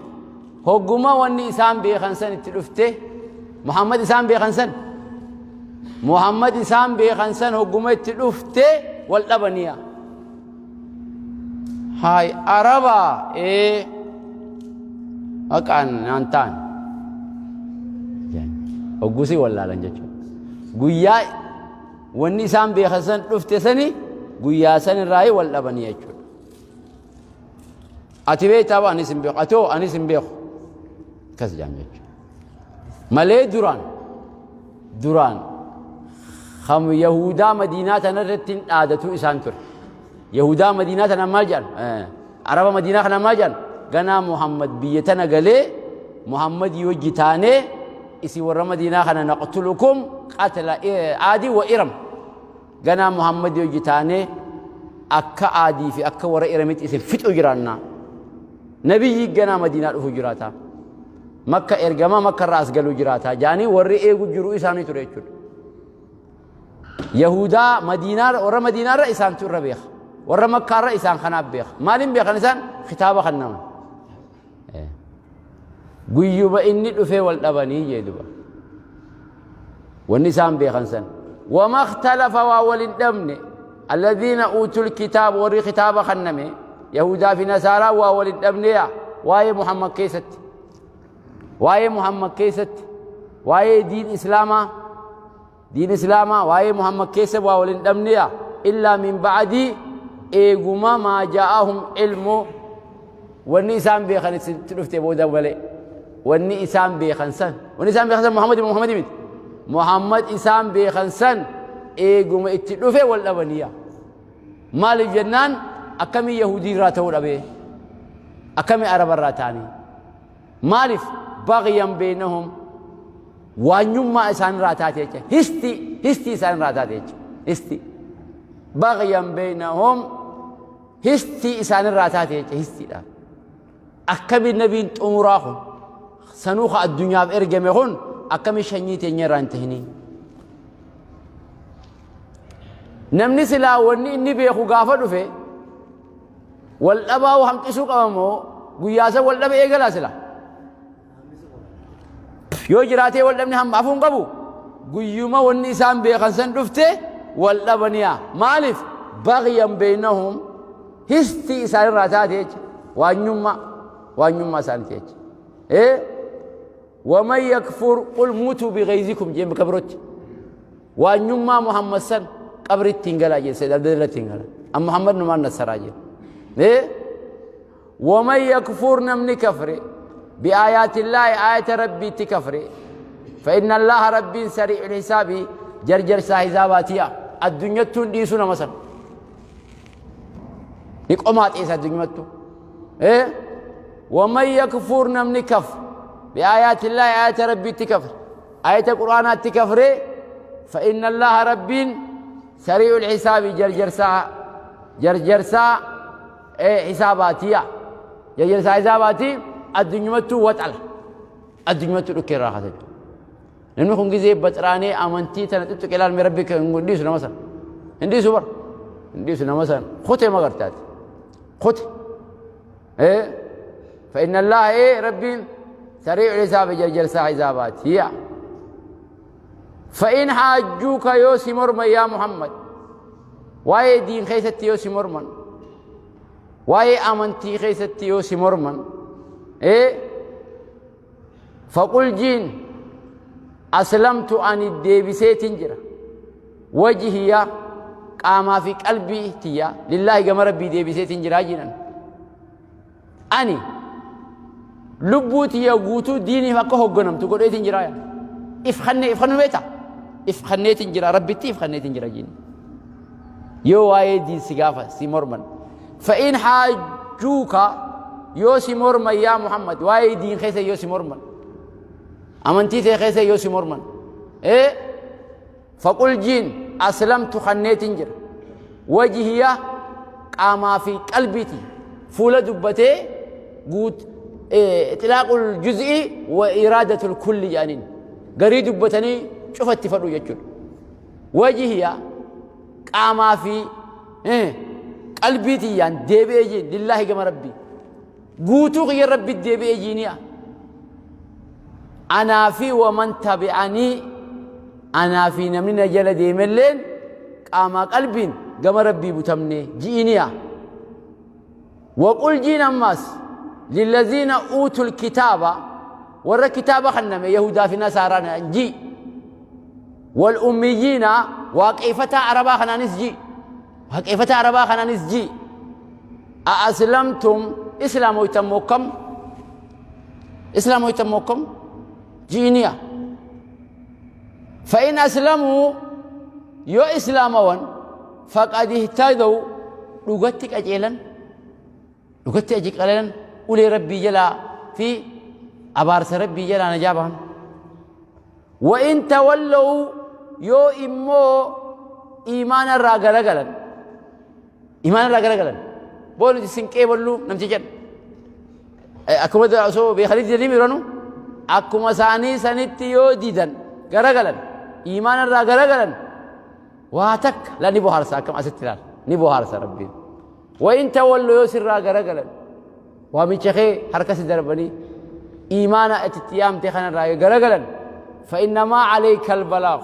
Speaker 1: hogguma wanni isaan beekan san itti dhufte Muhammad isaan beekan san Muhammad isaan beekan san hogguma itti dhufte wal dhabaniya haay araba ee maqaan naan ta'an hoggusii wallaalan jechuudha. Guyyaa wanni isaan beekan san dhufte sani guyyaa san irraa wal dhabanii jechuudha. Ati beektaa anis hin beeku atoo anis hin beeku akkas jedhan jechuudha. Malee duraan duraan kam Yahudaa Madiinaa tana irratti hin dhaadatuu isaan ture. Yahudaa Madiinaa tana maal jedhan? Araba Madiinaa kana maal jedhan? Ganaa Muhammad biyya tana galee Muhammad wajji taanee isin warra Madiinaa kana naqtulukum qatla aadii wa iram. Ganaa Muhammad wajji taanee akka aadii fi akka warra iramitti isin fixuu jiraannaa. Nabiyyi ganaa Madiinaa dhufuu jiraata. Makka ergama makka irraa as galuu jiraata. Jaanii warri eegu jiru isaanii ture jechuudha. Yahudaa Madiinaa warra Madiinaa irra isaantu irra beeka. Warra Makkaa irra isaan kanaaf beeka. Maaliin beekan isaan kitaaba kan nama. Guyyuma inni dhufee wal dhabanii jee duba. Wanni isaan beekan san. Wama ikhtalafa waa wal hin dhabne. Alladhiina uutul kitaab warri kitaaba kanname Yahudaa fi Nasaaraa waa wal hin dhabne yaa waa'ee Muhammad keessatti. Waa'ee Muhammad keessatti. Waa'ee diin Islaamaa. Diin Islaamaa waa'ee Muhammad keessa waa wal hin dhabne yaa illaa min ba'dii eeguma maa jaa'ahum ilmu wanni isaan beekan itti dhufte booda malee wanni isaan beekan san wanni isaan beekan san Muhammad Muhammad miti Muhammad isaan beekan san eeguma itti dhufe wal dhabaniya maaliif jennaan akkamii Yahudii irraa ta'uu dhabee? Akkamii Araba irraa ta'anii? Maaliif baghyan beeynahum waanyummaa isaan irraa taate jecha histi histi isaan irraa taate jecha histi baghyan beeynahum histi isaan irraa taate jecha histiidha. Akkami nabiin xumuraa kun sanuu ka addunyaaf ergame kun akkami shanyii teenya irraa hin tahinii? Namni silaa wanni inni beeku gaafa dhufe wal dhabaa hanqisuu qaba moo guyyaa san wal dhabe eegalaa sila? Yoo jiraatee wal dhabni hamma hafuun qabu guyyuma wanni isaan beekan san dhufte wal dhabaniya. Maaliif? Baghyan beeynahum histi isaan irraa taate jecha waanyummaa waanyummaa isaaniiti jecha. Ee waman yakfur qul muutuu bighayzikum jeen bakka birootti. Waanyummaa Muhammad san qabritti hin galaa jeen Sayyid Abdallatti hin galaa. An Muhammad numaan nassaraa jeen. Ee waman yakfur namni kafre biaayaatillaahi aayata rabbiitti kafre فإن الله ربي سريع الحساب جرجر سا حساباتيا الدنيا تون ديسو نمسن نقومات إيسا الدنيا تون إيه ومن يكفر نمني كفر بآيات الله آيات ربي تكفر آية القرآن تكفر فإن الله رب سريع الحساب جرجر سا جرجر سا إيه حساباتيا جرجر سا حساباتي الدنيا تو وتعالى الدنيا تو ركي راحة namni kun gizee baxraanee amantii tana tuttuqe ilaalme rabbi kan hin dhiisu nama san hin dhiisu bar hin dhiisu nama san kutee magartaati kute ee فإن الله إيه ربي سريع الحساب جرجر سا حسابات هي فإن حاجوك يوسي مرمى يا محمد واي دين خيست يوسي مرمى واي أمنتي خيست يوسي مرمى إيه فقل جين أسلمت أن الديبسيت جرا وجهي قاما في قلبي تيا لله كما ربي ديبسيت جرا جنان أني لبوتي يغوتو ديني فكو هغنم تقول إيه تنجرا إفخني إفخني بيتا إفخني تنجرا ربي تي إفخني تنجرا جين يو واي دين سيغافا سي مورمن فإن حاجوك يو سي مورمن يا محمد واي دين خيسة يو سي مورمن أمنتي تي خيسة يو سي مورمن إيه فقل جين أسلمت خني تنجر وجهي قاما في قلبتي فول دبتي قوت إيه إطلاق الجزء وإرادة الكل يعني قريد دبتني شفت تفرو يجول وجهي قاما في إيه قلبتي يعني ديبي لله كما ربي قوتو غير ربي ديبي جينيا أنا في ومن تبعني أنا في نمنا جل ديملين قاما قلبين كما ربي بتمني جينيا وقل جينا ماس للذين أوتوا الكتاب ورا كتاب خنم يهودا في نصارى جي والأميين واقفتا عربا خنانس جي واقفتا عربا خنانس جي أأسلمتم إسلام ويتموكم إسلام ويتموكم جينيا فإن أسلموا يو إسلامون فقد اهتدوا لغتك أجيلا لغتك أجيلا ولي ربي جلا في أبارس ربي جلا نجابهم وإن تولوا يو إمو إيمان الراغلغلا إيمان الراغلغلا بولو سنكي بولو نمتي جن أكما أسو بخليج دليم يرانو أكما ساني سنتي يو ديدن غرغلا إيمان الراغلغلا واتك لا نبو هارسا أكما أستلال نبو هارسا ربي وإن تولوا يو سر راغلغلا وامي حركة دربني إيمانا اتتيام تخن الرأي غرغلا فإنما عليك البلاغ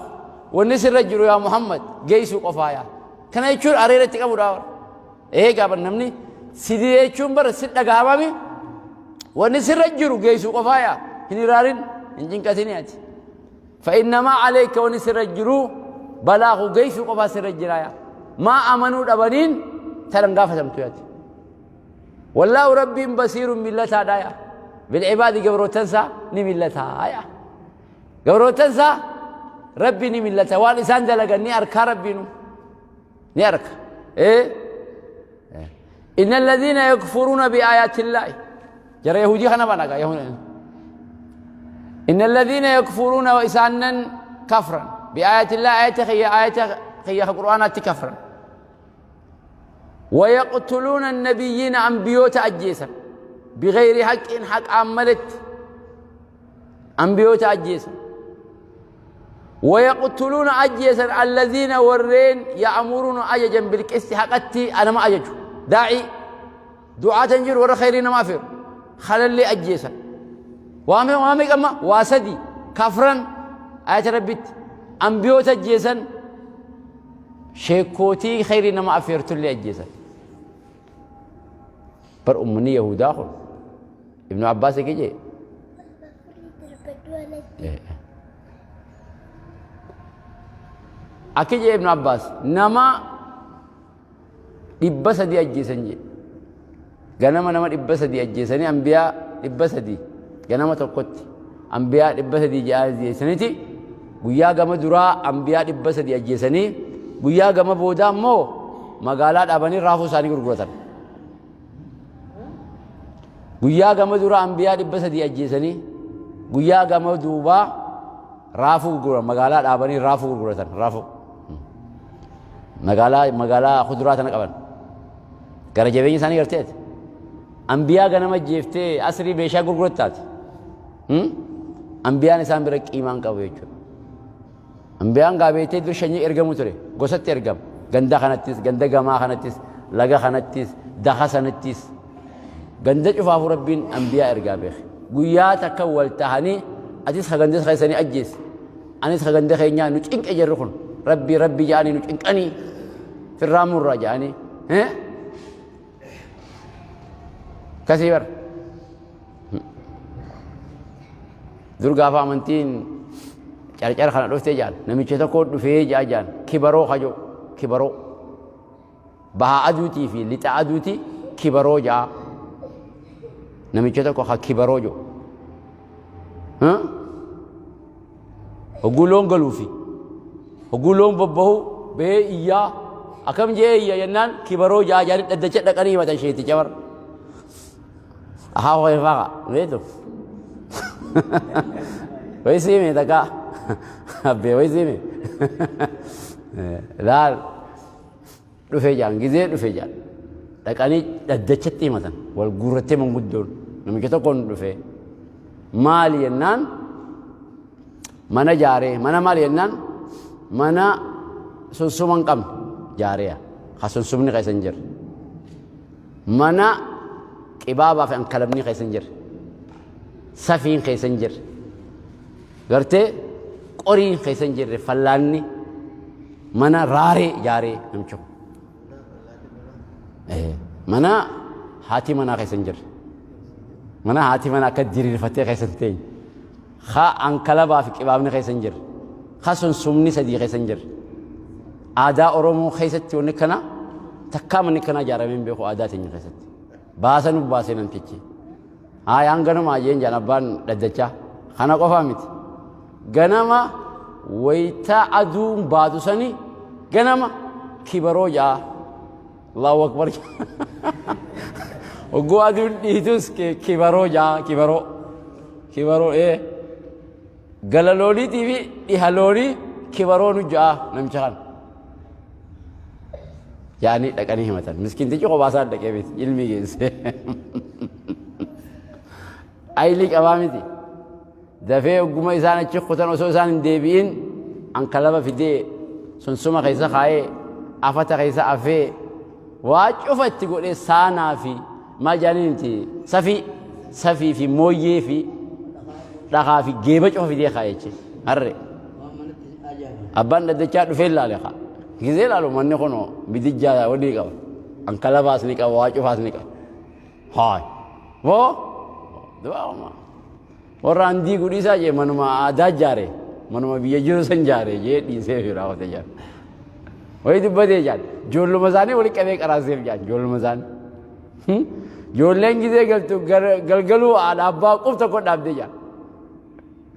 Speaker 1: والنسر رجل يا محمد جيسو قفايا كان يشور أريرة تكبر داور إيه قابل نمني سيدي يشون بر سيد أقامامي والنسر رجل جيسو قفايا هني رارين إنجين كاتينياتي فإنما عليك ونسر رجل بلاغ جيسو قفا سر رجلايا ما أمنوا الأبنين تلنقافة تمتوياتي والله ربي بصير ملتا دايا بالعباد قبرو تنسى نملتا آيا قبرو تنسى ربي نملتا والإنسان دلقا ني أركا ربي نو ني أركا إيه؟ إن الذين يكفرون بآيات الله جرى يهودي خنا بنا يهودي إن الذين يكفرون وإسانا كفرا بآيات الله آيات خي آيات خي القرآن كفرا ويقتلون النبيين أنبيوت أجيسا بغير حق حق عملت أنبيوت أجيسا ويقتلون أجيسا الذين ورين يأمرون أججا بالقسط حقتي أنا ما أجج داعي دعاة تنجر ور خيرين ما فير خلل لي أجيسا وامي وامي كما واسدي كفرا آية ربت أنبيوت أجيسا شيكوتي خيرين ما أفير تلي أجيسا بر أمني يهودا خل ابن عباس كيجي أكيد ابن عباس نما 300 أجيسن جي غنما نما 300 أجيسني أنبياء 300 غنما تقوت أنبياء 300 أجيسنتي ويا غما درا أنبياء 300 أجيسني ويا غما بودا مو مقالات أبني رافو ساني غرغرتن ويا غما درا أنبياء 300 أجيسني ويا غما دوبا رافو غرغر مقالات أبني رافو غرغرتن رافو مقالا مقالا خضرات أنا قبل كره جبيني ساني قرتيت أنبياء غنم جيفتي أسري بيشا غرغرتات أنبياء نسان برك إيمان قوي أنبياء قابيتي در شني إرجمو تري قصة إرجم غندا خنتيس غندا جما خنتيس لغا خنتيس دخا سنتيس غندا شوفوا ربين أنبياء إرجابه ويا تكول تهني أتيس خغندس خيسني أجيس أنيس خغندا خينيا نوش إنك أجرخون ربي ربي جاني نوش إنك أني في الرامور راجعني ها كثير درجة فامنتين چار خنا دوستي جان نميچه تکو دفه جا جان كبرو خجو كبرو بها أدوتي في لتا أدوتي كبرو جا نميچه تکو خا كبرو جو ها وقولون قلوفي وقولون ببهو بي إيا أكم جي إيا ينان كبرو جا جان ادچه دقني متن شيتي جبر أها هو يفاقا بيتو ويسيمي تكا أبي ويسيمي لا رفيجان جزء رفيجان لكني ددشتي مثلا والجورتي من قدون لما كتكون رفي مالي النان منا جاري منا مالي النان منا سنسومن كم جارية خاص سنسومني خيسنجر منا كبابا في أنكلمني خيسنجر سفين خيسنجر قرتي قرين خيسنجر فلاني منا راري جاري نمشو إيه منا هاتي منا خيسنجر منا هاتي منا كدير الفتي خيسنتين خا أنكلبا في كبابني خيسنجر خاص سمني سدي خيسنجر عدا أرومو خيستي ونكنا تكام نكنا جارمين بيخو عادات خيست باسن وباسن انتشي هاي أنغنو ما جين جنبان لدتشا خنا قفامت غنما ويتا أدوم بادوسني غنما كبرو جا الله أكبر وقو أدوم ديتوس كبرو جا كبرو كبرو إيه غلالولي تيفي إهالولي كبرو نجا نمشان يعني لك أني مثلا مسكين تيجي قباسات لك يا بيت علمي جنس أيلك أمامتي دفع وجمع إنسان تشوف خطأ وسو إنسان دبين أنقلب في دي سنسوما خيسا خاي أفتا خيسا أفي واج أفت تقول إيه سانا في ما جانتي سفي سفي في مويه في رخا في جيبك أوف في دي خاي هري أبان نديك في الله لخا كذي لالو من نكونو بديجا ودي كاب أنقلب أسني كاب واج أف أسني كاب هاي वो دعاء ما وراندي قديسا جي منما آداد جاري منما بيجو سنجاري جي ديسه في راوته جار وهي دبته جار جولو مزاني ولي كذي كراسيف جار جولو مزان جولين كذي قلتو قلقلو على أبا قفت كود أبدي جار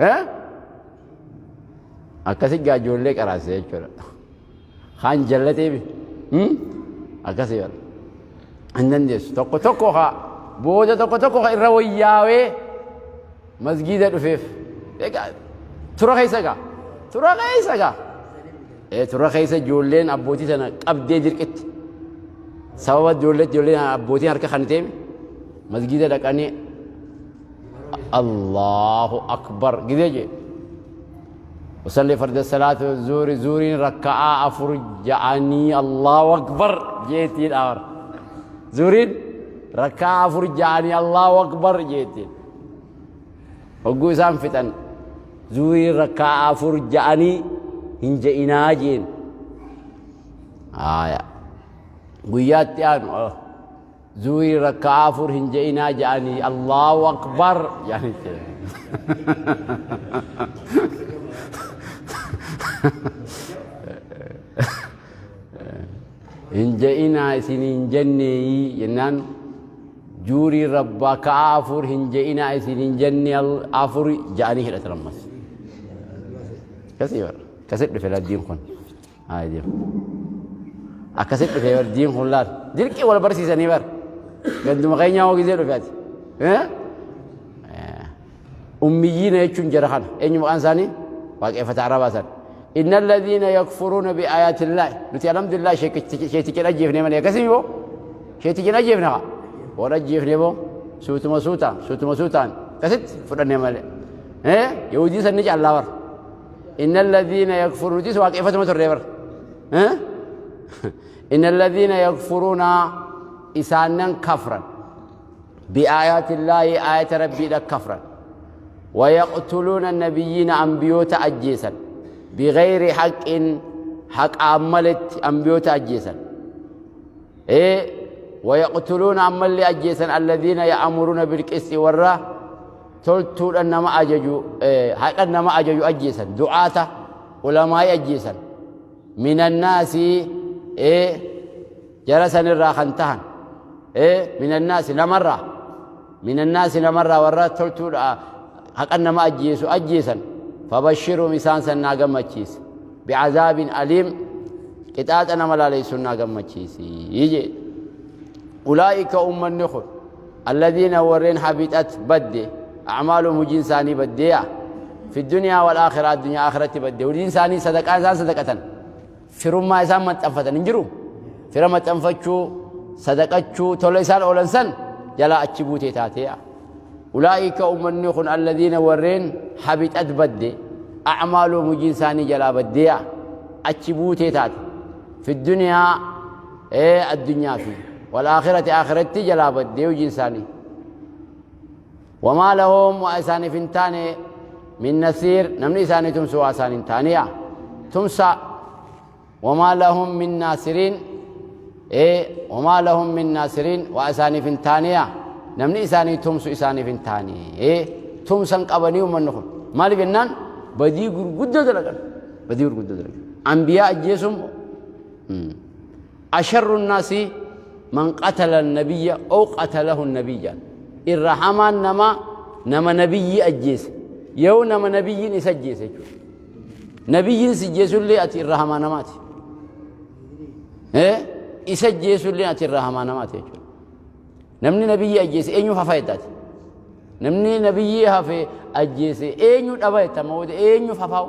Speaker 1: ها أكاسي جا جولي كراسيف جار خان جلتي بي أكاسي جار Hin dandeessu. Tokko tokko haa booda tokko tokko ka irra wayyaawee masgiida dhufeef. Egaa tura keessa gaa. Tura keessa gaa. Ee tura keessa ijoolleen abbootii sana qabdee dirqitti. Sababa ijoollee ijoolleen abbootiin harka kan ta'e masgiida dhaqanii Allahu akbar gizee jee. Usalli farda salaatu zuuri zuuriin rakka'aa afur ja'anii Allahu akbar jeetiin awar. Zuuriin rakka'aa afur ja'anii Allahu akbar jeetiin. Hogguu isaan fixan zuuriin rakka'aa afur ja'anii hin je'inaa jeen. Haaya. Guyyaatti aanu. Zuhrii rakka'a afur hin je'inaa je'anii Allahu Akbar jedhanii jedhan. Hin je'inaa isin hin jenneeyii jennaan juurii rakka'aa afur hin je'inaa isin hin jenne afur je'anii hidhatan ammas. Akkasii bara. Akkasitti dhufe laddiin kun. Haa deemu. Akkasitti dhufee bar diin kun laal. Dirqii wal barsiisanii bar. Ganduma keenyaa hoo gizee dhufe ati. Ummiyyiina jechuun jara kana. Eenyu maqaan isaanii? Waaqeffata Arabaa san. Inna alladhiina yakfuruuna bi ayaatillaahi. Nuti alhamdulillah sheeticha dhajjeefne malee akkasii boo? Sheeticha dhajjeefne haa? Waan dhajjeefne boo? Suutuma suutaan suutuma suutaan akkasitti fudhanne malee. Yahudii san ni callaa bar. Inna alladhiina yakfuruun nutis waaqeffatuma turre bar. Inna alladhiina yakfuruuna isaannan kafran biaayaatillaahi aayata rabbiidha kafran wayaqtuluuna nabiyyiina ambiyoota ajjeesan bigayri haqqin haqaan maletti ambiyoota ajjeesan wayaqtuluuna ammallee ajjeesan alladhiina ya'amuruuna bilqisti warra toltuudhan nama ajaju haqan nama ajaju ajjeesan du'aata ulamaa'ii ajjeesan minannaasi jara sanirraa kan tahan minannaasi namarraa minannaasi namarraa warra toltuudha haqan nama ajjeesu ajjeesan fabashiruum isaan san naa gammachiisi bicazaabin aliim qixaaxa nama laaleysuun naa gammachiisi jee ulaa'ika ummanni kun Alladiina warreen habixat badde a'maaluhum hujiin isaanii baddeeya fi duniyaa wal aakhira addunyaa aakhiratti badde hujiin isaanii sadaqaa isaan sadaqatan firummaa isaan maxxanfatan hin jiru fira maxxanfachuu sadaqachuu tola isaan oolan san jalaa achi buutee taateeya ulaa'ika ummanni kun alladiina warreen habixat badde a'maaluhum hujiin isaanii jalaa baddeeya achi buutee taate fi duniyaa Ee addunyaa fi wal aakhirati aakhiratti jalaa baddee hojiin isaanii. Wamaa lahum waa isaaniif hin taane min nasiir namni isaanii tumsu waa isaan hin taaneya. Tumsa wamaa lahum min naasiriin ee wamaa lahum min naasiriin waa isaaniif hin taaneya. Namni isaanii tumsu isaaniif hin taane. Ee tumsan qabanii uummanni kun maaliif jennaan badii gurguddoo dalagan. Badii gurguddoo dalagan. Ambiyaa ajjeesuun Asharru nnaasi man qatala nabiyya ow qatalahu nabiyya. Irra hamaan namaa nama nabiyyii ajjeese. Yoo nama nabiyyiin isa ajjeese jechuudha. Nabiyyiin si ajjeesullee ati irra hamaa namaati. Isa ajjeesullee ati irra hamaa namaati jechuudha. Namni nabiyyii ajjeese eenyuuf hafa jettaati? Namni nabiyyii hafe ajjeese eenyu dhaba jetta amma booda eenyuuf hafaa'u?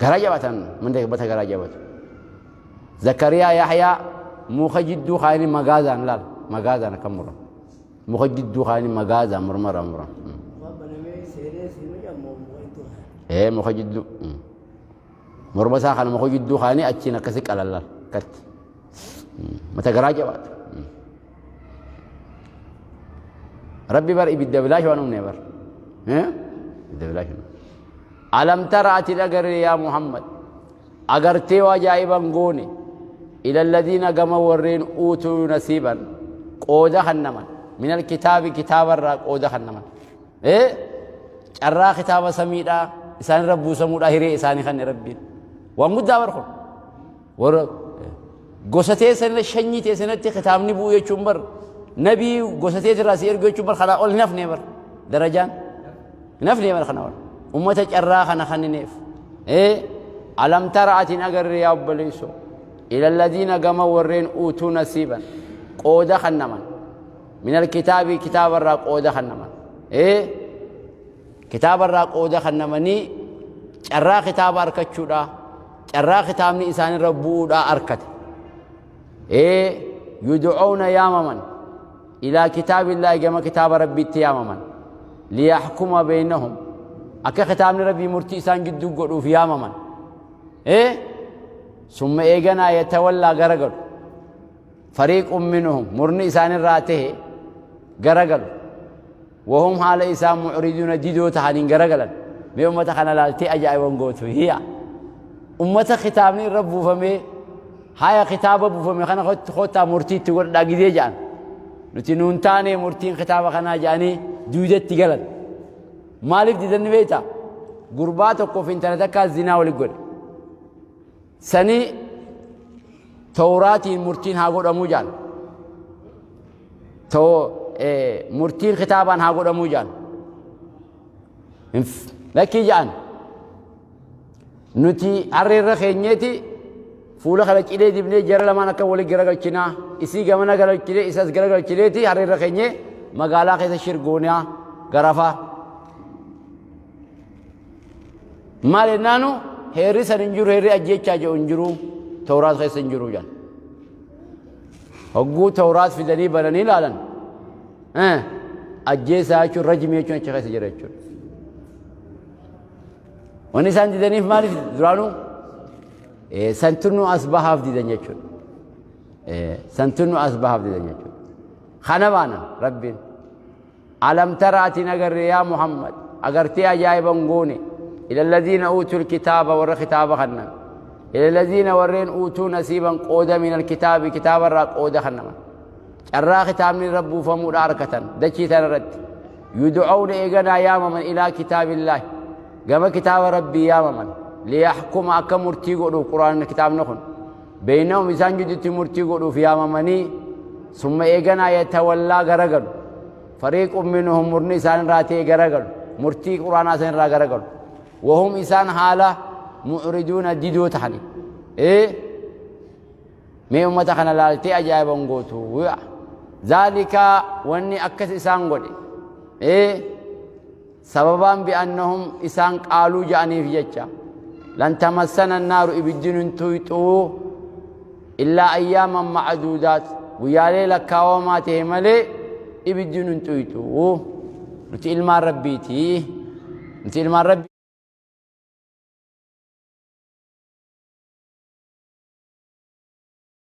Speaker 1: Garaa jabatan manda bata garaa jabatu. Zakariyaa Yahyaa muka jidduu kaayanii magaazaan laal magaazaan akkam muran muka jidduu kaayanii magaazaan mormarraa muran. Ee muka jidduu morma isaa kana muka jidduu kaayanii achiin akkasi qalan laal akkatti. Mata garaa jabaatu. Rabbi bar ibidda bilaash waan uumne bar. Ibidda bilaash. Alam tara ati dhagarre yaa Muhammad. Agartee waa ajaa'iban goone. Ila alladhiina gama warreen uutuu nasiiban qooda kannaman. Minal kitaabi kitaabarraa qooda kannaman. Carraa kitaaba samiidhaa isaanirra buusamuudhaa hiree isaanii kanne rabbiin. Waan guddaa bar kun. Warra gosa teessanirra shanyii teessanirratti kitaabni bu'u jechuun bar nabii gosa teetirraa si ergu jechuun bar kanaa ol hin hafne bar darajaan hin hafne bar kanaa ol ummata carraa kana kannineef ee alam tara ati hin agarre yaa obboleessoo Ila alladhiina gama warreen uutuu nasiiban qooda kannaman min alkitaabii kitaabarraa qooda kannaman ee kitaabarraa qooda kannamanii carraa kitaaba arkachuudha carraa kitaabni isaanirra bu'uudha arkate ee yud'uuna yaamaman ilaa kitaabillaahi gama kitaaba rabbiitti yaamaman liyaxkuma beynahum akka kitaabni rabbii murtii isaan gidduu godhuuf yaamaman ee summa eeganaa yatawallaa garagalu fariiqun minhum murni isaanirraa tahe garagalu wahum haala isaan mucriduuna didoo tahaniin garagalan. Mee ummata kana laaltee ajaa'iban gootu hiya ummata kitaabni irra buufamee haya kitaaba buufame kana kottaa murtii itti godhadhaa gidee jedhan nuti nuun taane murtiin kitaaba kanaa jedhanii duudatti galan. Maaliif didanni beekta? Gurbaa tokkoof intala takkaa zinaa wali godhe sanii tawraatiin murtiin haa godhamuu jedhan, murtiin kitaabaan haa godhamuu jedhan. Lakkii jedhan, nuti harreerra keenyeeti fuula kana cilee dibnee jara lamaan akka wali garagalchinaa isii gamana garagalchinee isas garagalchineeti harreerra keenyee magaalaa keessa shirgoonaa garafaa. Maal jennaanu heerri san hin jiru, heerri ajjeechaa jedhu hin jiru, tawraat keessa hin jiru jedhan. Hogguu tawraat fidanii bananii ilaalan ajjeesaa jechuun rajmii jechuun achi keessa jira jechuudha. Wanni isaan didaniif maaliif duraanuu santunnu as bahaaf didan jechuudha. Santunnu as bahaaf didan jechuudha. Kana baana rabbiin. Alam tara ati hin agarre yaa Muhammad agartee ajaa'iba hin goone ila alladhiina uutul kitaaba warra kitaaba kannan ila alladhiina warreen uutuu nasiiban qooda min alkitaabi kitaaba irraa qooda kannaman carraa kitaabni irra buufamuudha arkatan dachii tana irratti yud'awna eeganaa yaamaman ilaa kitaabillaahi gama kitaaba rabbii yaamaman liyaxkuma akka murtii godhuuf quraanni kitaabni kun beeynahum isaan jidduutti murtii godhuuf yaamamanii summa eeganaa yatawallaa garagalu fariiqun minhum murni isaan irraa ta'e garagalu murtii quraanaa san irraa garagalu wahum isaan haala mu'riduuna didoo tahani ee mee ummata kana laaltee ajaa'iban gootu zaalika wanni akkas isaan godhe ee Sababaan bi'annahum isaan qaaluu ja'aniif jecha lan tamassana naaru ibiddi nun tuyxuu illaa ayyaaman ma'aduudaat guyyaalee lakkaawamaa ta'e malee ibiddi nun tuyxuu nuti ilmaan rabbiiti nuti ilmaan rabbii.